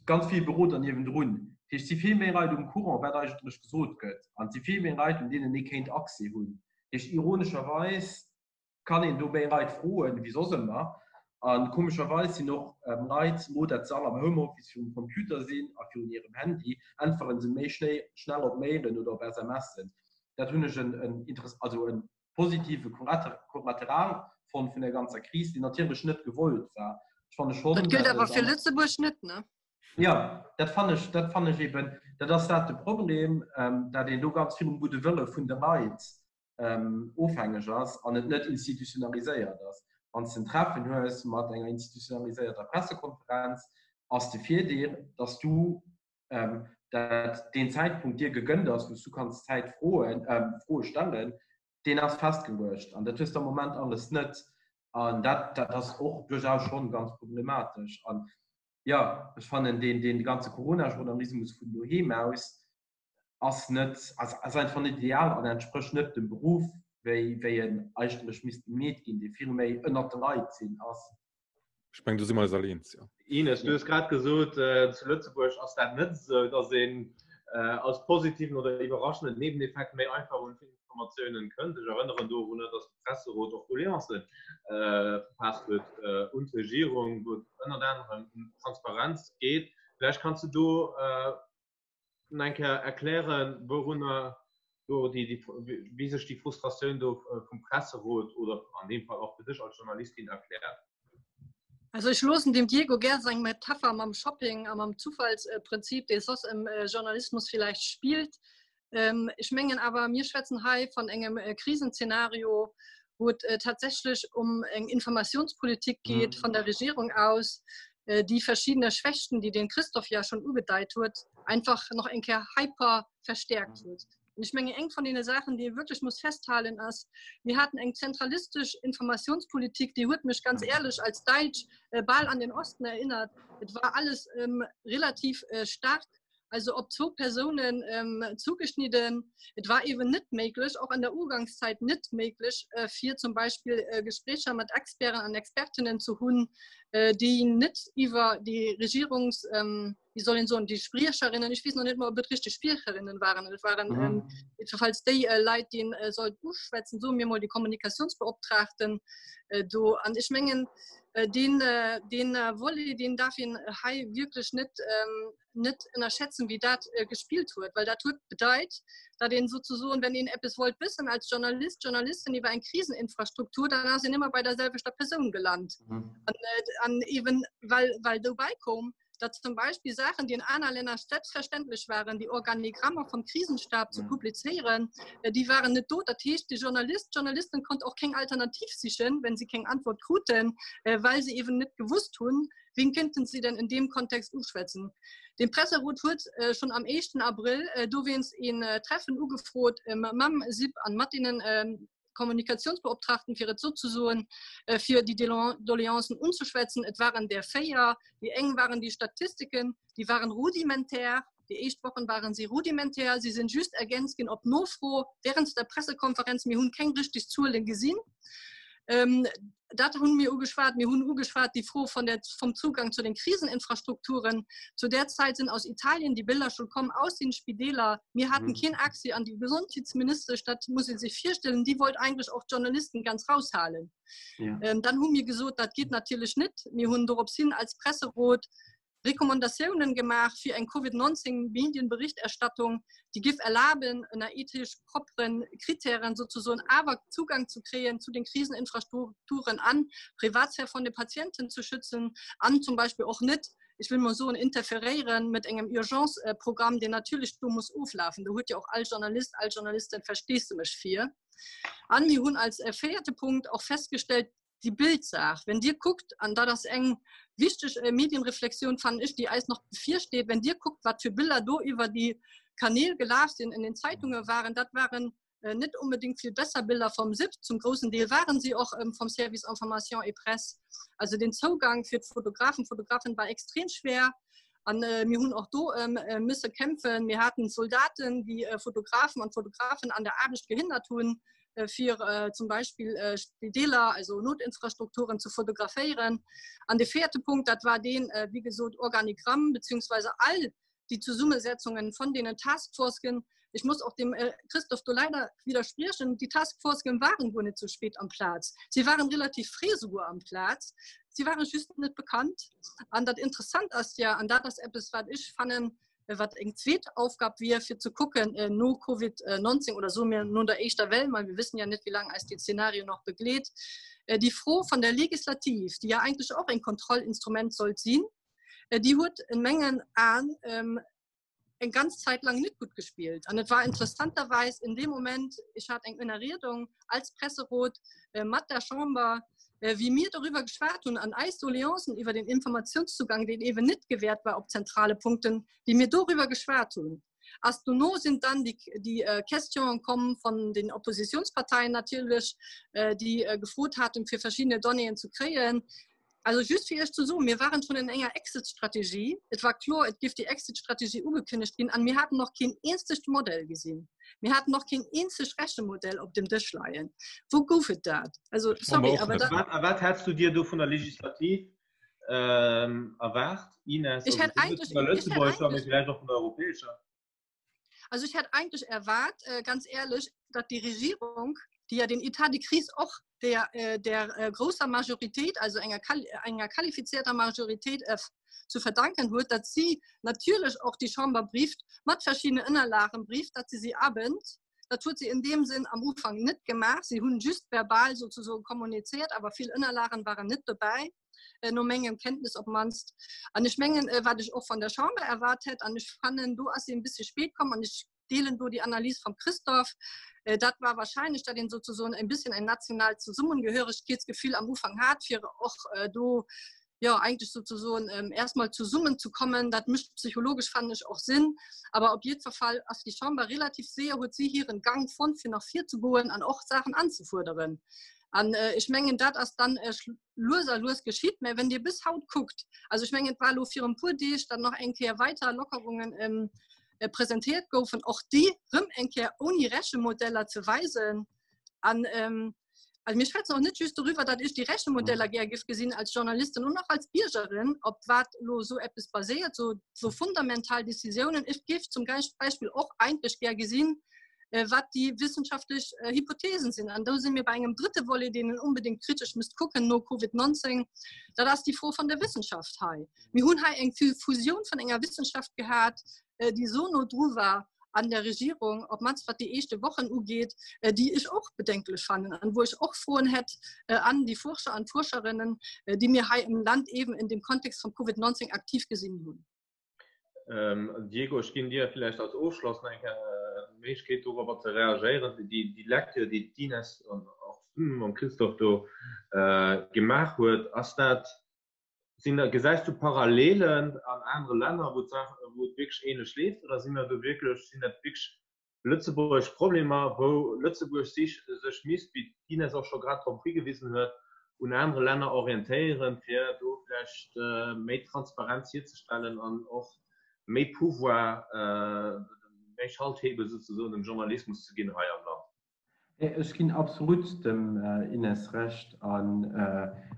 ganz vill Beroder niewendrun. Dat heescht, et si vill méi Leit um Courant, wat eigentlech gesot gëtt, an et si vill méi Leit, un deenen ee kéint Accès hunn. Dat heescht, ironescherweis kann een do méi Leit froen, wéi soss ëmmer. A komescherweis sinn och Leit, elo dat se all am Homeoffice virum Computer sinn a virun hirem Handy, äntwere se méi schnell op Mailen oder op SMSen. Dat hunn ech en, also en positive Kollateral fonnt vun der ganzer Kris, déi natierlech net gewollt war. Ech fanne schonn, Dat gëllt awer fir Lëtzebuerg net, ne? Jo, dat fanne ech, dat fanne ech eben, dat ass dat de Problem, dat een do ganz vill um gudde Wëlle vun de Leit ofhängeg ass an et net institutionaliséiert ass. Wann s de en Treffen hues mat enger institutionaliséierter Pressekonferenz, ass de Virdeel, datt s du dat deen Zäitpunkt dir gegënnt ass, wou s du kanns Zäit froen, Froe stellen, deen ass festgeluecht an dat hues de am Moment alles net. An dat, dat ass och duerchaus schonn ganz problematesch. An jo, ech fannen deen, deen ganze Corona-Journalismus vun doheem aus ass net, ass, ass einfach net ideal an entsprécht net dem Beruff, wéi, wéi en eigentlech misst gemeet ginn, dee vill méi ënnert de Leit sinn ass. Ech mengen, do si mer eis all eens, jo. Ines, du hues grad gesot, zu Lëtzebuerg ass dat net esou, datt een als positiven oder iwwerraschenden Nebeneffekt méi einfach un Informatiounen kënnt. Ech erënneren dorunner, datt de Presserot och Doleancen verfaasst huet un d'Regierung, wou et ënnert anerem ëm Transparenz geet. Vläicht kanns du do eng Kéier erklären, wourunner do déi, déi, wéi sech déi Frustratioun do vum Presserot oder an deem Fall och fir dech als Journalistin erkläert? Also ech loossen dem Diego gär seng Metapher mam Shopping a mam Zufallsprinzip, dee soss im Journalismus vielleicht spielt. Ähm, ech mengen awer, mir schwätzen hei van engem äh, Krisenszenario, wou et äh, tatsächlech um eng Informationspolitik geet mhm. von der Regierung aus, äh, déi verschiedene Schwächten, déi den Christoph ja schon ugedeit huet, einfach nach eng Kéier hyper verstärkt mhm. huet. Und ich menge eng von den Sachen, die ee wirklich muss festhalen ass, mir hatten eng zentralistisch Informationspolitik, die huet mech ganz mhm. ehrlich als Deitsch äh, bal an den Osten erinnert. Et war alles ähm, relativ äh, stark also op zwou Persounen ähm, zugeschnidden. Et war eben net méiglech, och an der Ugangszeit net méiglech, äh, fir zum Beispill äh, Gesprécher mat Experten an Expertinnen zu hunn, äh, déi net iwwer déi Regierungs, ähm, wie soll een soen, déi Spriecherinnen, ich weess noch net mol, ob et richtig Spriecherinnen waren, et waren mhm. ähm, jedenfalls déi äh, Leit, déi äh, sollt uschwätzen, so mir mol die Kommunikationsbeoptragten äh, do. An ich mengen, äh, den, äh, den äh, Volet, den darf een hei wirklich net ähm, net ënnerschätzen, wéi dat äh, gespielt huet, well dat huet bedeit, dat een sozusagen, wenn een eppes wollt wëssen als Journalist, Journalistin iwwer eng Kriseninfrastruktur, dann ass een ëmmer bei der selwechter Persoun gelant. Mhm. An, äh, an eben well, well dobäi koum, datt zum Beispill Saachen, déi in aner Länner selbstverständlech waren, déi Organigrammer vom Krisenstab zu mhm. publizéieren, äh, déi waren net do. Dat heescht, de Journalist, Journalisten konnt och keng Alternativ sichen, wenn sie keng Antwort kruten, äh, weil sie eben net gewusst hunn, Wien kéinten si denn in deem Kontext uschwätzen? Den Presserot huet äh, schon am 1. Abril äh, dowéinst een äh, Treffen ugefrot äh, mam SIP an mat deenen äh, Kommunikationsbeoptragten, fir et sozesoen, äh, fir déi Doleancen unzeschwätzen. Et waren der véier. Déi eng waren déi Statistiken, déi waren rudimentär. Déi éischt Wochen waren si rudimentär. Si sinn just ergänzt ginn op Nofro während der Pressekonferenz. Mir hunn keng richtig Zuelen gesinn. Ähm, dat hunn mir ugeschwat. Mir hunn ugeschwat déi Fro von der, vom Zugang zu den Kriseninfrastrukturen. Zu der Zeit sind aus Italien die Bilder schon kommen aus den Spitäler. Mir hatten mhm. keen Accès an die Gesundheitsministesch, dat muss ee sich virstellen. Die wollt eigentlich auch Journalisten ganz raushalen. Ja. Ähm, dann hu mir gesot, dat geht natürlich net. Mir hunn dorops hin als Presserot Recommandatiounen gemaach fir eng Covid 19 Medienberichterstattung, déi giff erlaben, ënner ethesch propperen Kritären souzesoen awer Zugang ze kréien zu den Kriseninfrastrukturen an d'Privatsphär von de Patienten ze schützen an zum Beispill och net, ech wëll mol soen, interferéieren met engem Urgence-Programm, deen natierlech do muss oflafen. Do huet jo och all Journalist, all Journalistin Versteesdemech fir. An mir hunn als véierte Punkt och festgestellt, déi Bildsaach, wenn Dir kuckt, an dat ass eng wichteg äh, Medienreflexioun, fannen ech, déi eis nach bevirsteet, wenn Dir kuckt, wat fir Biller do iwwer déi Kanäl gelaf sinn, in den Zeitunge waren, dat waren äh, net unbedingt vill besser Biller vom SIP, zum großen Deel waren sie och ähm, vom Service Information et Presse. Also den Zougang fir d'Fotografen, Fotografen war extrem schwer. An äh, mir hunn och do ähm, äh, misse kämpfen. Mir haten Soldaten, déi äh, Fotografen an Fotografen an der Aarbecht gehindert hunn. Äh, fir äh, zum Beispill äh, Spideeler, also Notinfrastrukturen zu fotograféieren. An de vierte Punkt, dat war den, wie gesot, Organigramm beziehungsweise all die Zesummesetzungen von denen Taskforcen. Ich muss auch dem Christoph do leider widersprechen, die Taskforcen waren guer net sou spät am Plaz. Sie waren relativ fréi souguer am Plaz. Sie waren just net bekannt. An dat interessant ass ja, an dat ass eppes, wat ech fannen, wat eng zweet Aufgab wier, fir ze kucken äh, no Covid-19 oder so mir no der éischter Well, mal wir wissen ja net, wie lang eis dee Szenario noch begleet, äh, déi Fro van der Legislativ, déi ja eigentlech och en Kontrollinstrument sollt sinn, äh, déi huet in mengen Aen ähm, eng ganz Zäit lang net gut gespielt. An et war interessanterweis in dem Moment, ich hat eng Ënnerriedung als Presserot äh, mat der Chamber, äh, wéi mir darüber geschwat hunn an eis Doleancen iwwer den Informationszugang, deen eben net gewährt war op zentrale Punkten, wéi mir darüber geschwat hunn. Ass dono sind dann die, die äh, Questionen kommen von den Oppositionsparteien natürlich, äh, die äh, gefrot hatten, fir verschiedene Donnéeën zu kréien. Also just fir Iech ze soen, mir waren schon in enger Exit-Strategie. Et war kloer, et géif déi Exit-Strategie ugekënnegt ginn an mir haten noch keen eenzegt Modell gesinn. Mir haten noch keen eenzegt Rechemodell op dem Dësch leien. Wou gouf et dat? Also sorry, awer dat. A wat hättst du dir do vun der Legislativ ähm, erwaart, Ines? Ich hätt eigentlich, vun der lëtzebuergescher, mee villäicht och vun der europäescher? Also ich hätt eigentlich erwart, äh, ganz ehrlich, datt déi Regierung, déi ja den État de crise och der, äh, der äh, grousser Majoritéit, also enger, enger qualifizierter Majoritéit äh, zu verdanken huet, datt si natierlech och déi Chamber brieft, mat verschiedene Ënnerlagen brieft, datt si si abënnt. Dat huet si in deem Sinn am Ufank net gemaach. Si hunn just verbal sozusagen kommuniziert, awer vill Ënnerlagen waren net dobäi. Äh, no mengem Kenntnis op mannst. An ech mengen, äh, wat ech och von der Chamber erwart hätt, an ech fannen, do ass si en bësse spät komm, an ech. deelen do déi Analys vum Christophe. Dat war wahrscheinlech, datt een sozusagen e bisschen ein nationaalt Zusammengehörigkeitsgefühl am Ufank hat, fir och do jo eigentlech sozusagen ähm, erstmal zesummenzekommen. Dat mécht psychologesch, fannen ech, och Sinn. Awer op jiddwer Fall ass déi Chamber relativ séier, huet si hiren Gang fonnt, fir nach virzegoen an och Saachen anzefuerderen. An äh, ech mengen, dat ass dann äh, lues a lues geschitt. Mä wenn Dir bis haut kuckt, also ech mengen, et war elo virun e puer Deeg dann nach eng Kéier weiter Lockerungen ähm, äh, presentéiert goufen, och déi rëm eng Kéier ouni Rechemodeller ze weisen. An ähm, also mir schwätzen och net just darüber, datt ech déi Rechemodeller gär giff gesinn als Journalistin und och als Biergerin, op wat lo sou eppes baséiert, sou, sou fundamental Decisiounen. Ech giff zum Beispill och eigentlech gär gesinn, äh, wat déi wissenschaftlech äh, Hypothesen sinn. An do si mir bei engem drëtte Volet, deen een unbedingt kritesch misst kucken no Covid-19, dat ass déi Fro vun der Wissenschaft hei. Mir hunn hei eng Fusioun vun enger Wissenschaft gehat, äh, déi so no dru war an der Regierung, op mannst wat déi éischte Wochen ugeet, äh, déi ech och bedenklech fannen an wou ech och Froen hätt äh, an déi Fuerscher an Fuerscherinnen, äh, déi mir hei im Land eben in dem Kontext vum Covid-19 aktiv gesinn hunn. Ähm, Diego, ech ginn dir vielleicht als Ofschloss nach eng Kéier d'Méiglechkeet dorobber ze reagéieren. Déi, déi Lecture, déi d'Ines an och mam Christophe do äh, gemaach huet, ass dat Sinn da, gesäis du Parallelen an anere Länner, wou d'Saach, wou et wierklech ähnlech leeft, oder si mer do wierklech, sinn dat wierklech lëtzebuergesch Problemer, wou Lëtzebuerg sich, sech misst, wéi d'Ines och scho grad drop higewisen huet, un anere Länner orientéieren, fir do vläicht méi Transparenz hierzestellen an och méi Pouvoir, méi Schalthebel souzesoen dem Journalismus ze ginn hei am Land? Ech ginn absolut dem Ines Recht an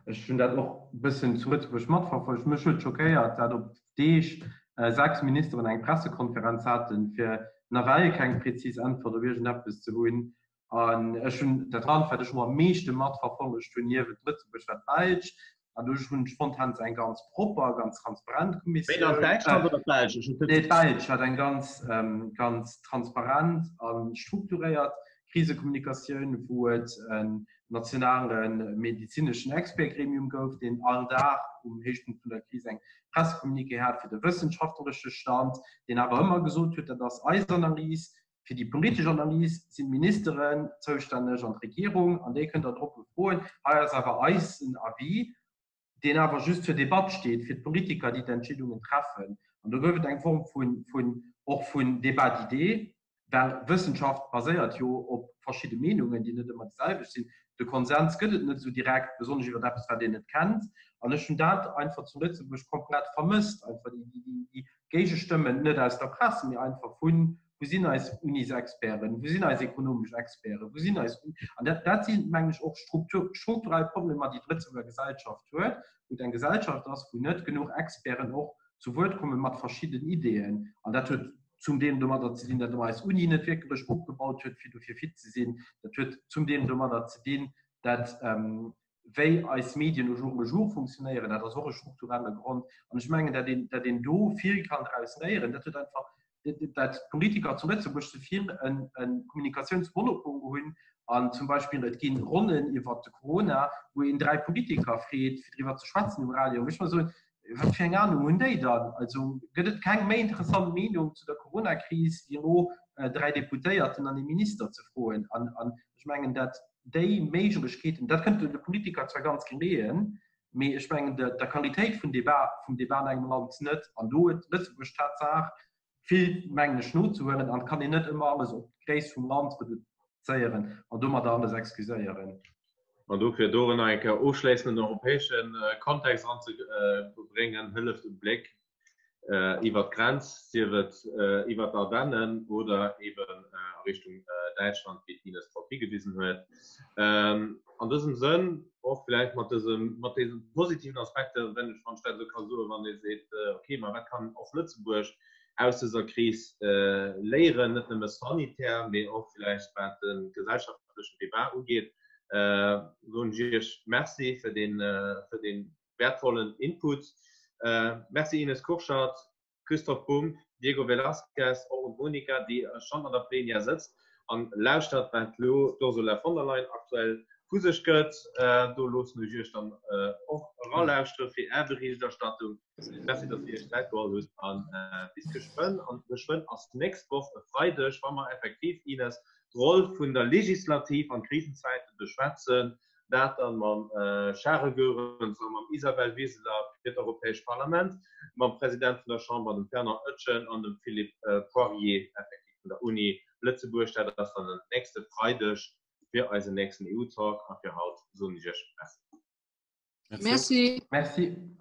ech hunn dat och e bëssen zu Lëtzebuerg matverfollegt. Mech huet schockéiert, dat op Deeg 6 Ministeren eng Pressekonferenz haten, fir nawell keng prezis Äntwert op iergendeppes ze hunn. An ech hunn dat Land, wat ech elo am meeschte matverfollegt hunn, niewent Lëtzebuerg, war d'Belsch. An do hunn ech fonnt, haten se eng ganz propper, ganz transparent Kommissioun. Wéi Land, Däitschland oder d'Belsch? Ech hunn Nee, d'Belsch hat eng ganz, ganz transparent a strukturéiert Krisekommunikatioun, wou et en nationale medezineschen Expertgremium gouf, deen all Dag um Héichpunkt vun der Kris eng Pressecommuniqué hat fir de wëssenschaftleche Stand, deen awer ëmmer gesot huet, dat ass eis Analys, Fir déi politesch Analys sinn d'Ministeren zoustänneg an d'Regierung, an déi kënnt Der drop befroen. Hei ass awer eisen Avis, deen awer just zur Debatt steet, fir d'Politiker, déi d'Entscheedungen treffen. An do gouf et eng Form vun, och vun Débat d'idées, well Wëssenschaft baséiert jo op verschidde Meenungen, déi net ëmmer déi selwecht sinn. De Konsens gëtt et net esou direkt, besonnesch iwwer eppes, wat een net kennt. An ech hunn dat einfach zu Lëtzebuerg komplett vermësst, einfach déi Géigestëmmen, net aus der Press, mee einfach vun, Wou sinn eis Unisexperten? Wou sinn eis ekonomesch Experten? Wou sinn eis. An dat, dat sinn, mengen ech, och Struktur, strukturell Problemer, déi d'Lëtzebuerger Gesellschaft huet, wou et eng Gesellschaft ass, wou net genuch Experten och zu Wuert komme mat verschidden Ideeën. An dat huet zum Deel domadder ze dinn, datt och eis Uni net wierklech opgebaut huet, fir dofir fit ze sinn. Dat huet zum Deel domadder ze dinn, datt wéi eis Medien au jour le jour funktionéieren, dat ass och e strukturelle Grond. An ech mengen, datt een, datt een do vill kann draus léieren. Dat huet einfach, datt d'Politiker zu Lëtzebuerg ze vill e Kommunikatiounsmonopol hunn an zum Beispill et ginn Ronnen iwwert de Corona, wou een 3 Politiker freet, fir driwwer ze schwätzen um Radio. Wou ech mer soen, wat fir eng Anung hunn déi dann? Also gëtt et keng méi interessant Meenung zu der Coronakris, wéi elo 3 Deputéierten an ee Minister ze froen? An ech mengen, datt déi Méiglechkeeten, dat kënnt de Politiker zwar ganz geleeën, mee ech mengen der Qualitéit vum Debat, vum Debat an engem Land net. An do huet Lëtzebuerg Tatsaach vill, mengen ech, nozehuelen an et kann een net ëmmer alles op d'Gréisst vum Land reduzéieren an domadder alles excuséieren. An dofir do nach eng Kéier ofschléissend den europäesche Kontext eranzebréngen, hëlleft e Bléck iwwer d'Grenz, sief et iwwer d'Ardennen oder eben a Richtung Däitschland, wéi d'Ines drop higewisen huet. An dësem Sënn, och vläicht mat dësem, mat deene positiven Aspekter, wenn ech, wann ech dat esou ka soen, wann ee seet, okay, ma wat kann och Lëtzebuerg aus dëser Kris léieren, net nëmme sanitär, mee och vläicht wat de gesellschaftlechen Debat ugeet, soen ech Iech Merci fir dee, fir dee Wertvollen Input. Merci Ines Kurschat, Christoph Bumb, Diego Velázquez och un d'Monica, déi schonn an der Plenière sëtzt an lauschtert, wat elo d'Ursula von der Leyen aktuell. vu sech gëtt. Do loossen ech Iech dann och eralauschtere fir Är Berichterstattung. Merci, datt Dir Iech Zäit geholl hutt a bis geschwënn. An geschwënn ass d'nächst Woch e Freideg, wa mer effektiv, Ines, d'Roll vun der Legislativ an Krisenzäite beschwätzen. Dat dann mam Charel Goerens a mam Isabel Wiseler fir d'Europäescht Parlament, mam President vun der Chamber, dem Fernand Etgen, an dem Philippe Poirier effektiv vun der Uni Lëtzebuerg. Dat ass dann den nächste Freideg fir eisen nächsten EU-Talk. A fir haut soen ech Iech Merci. Merci. Merci.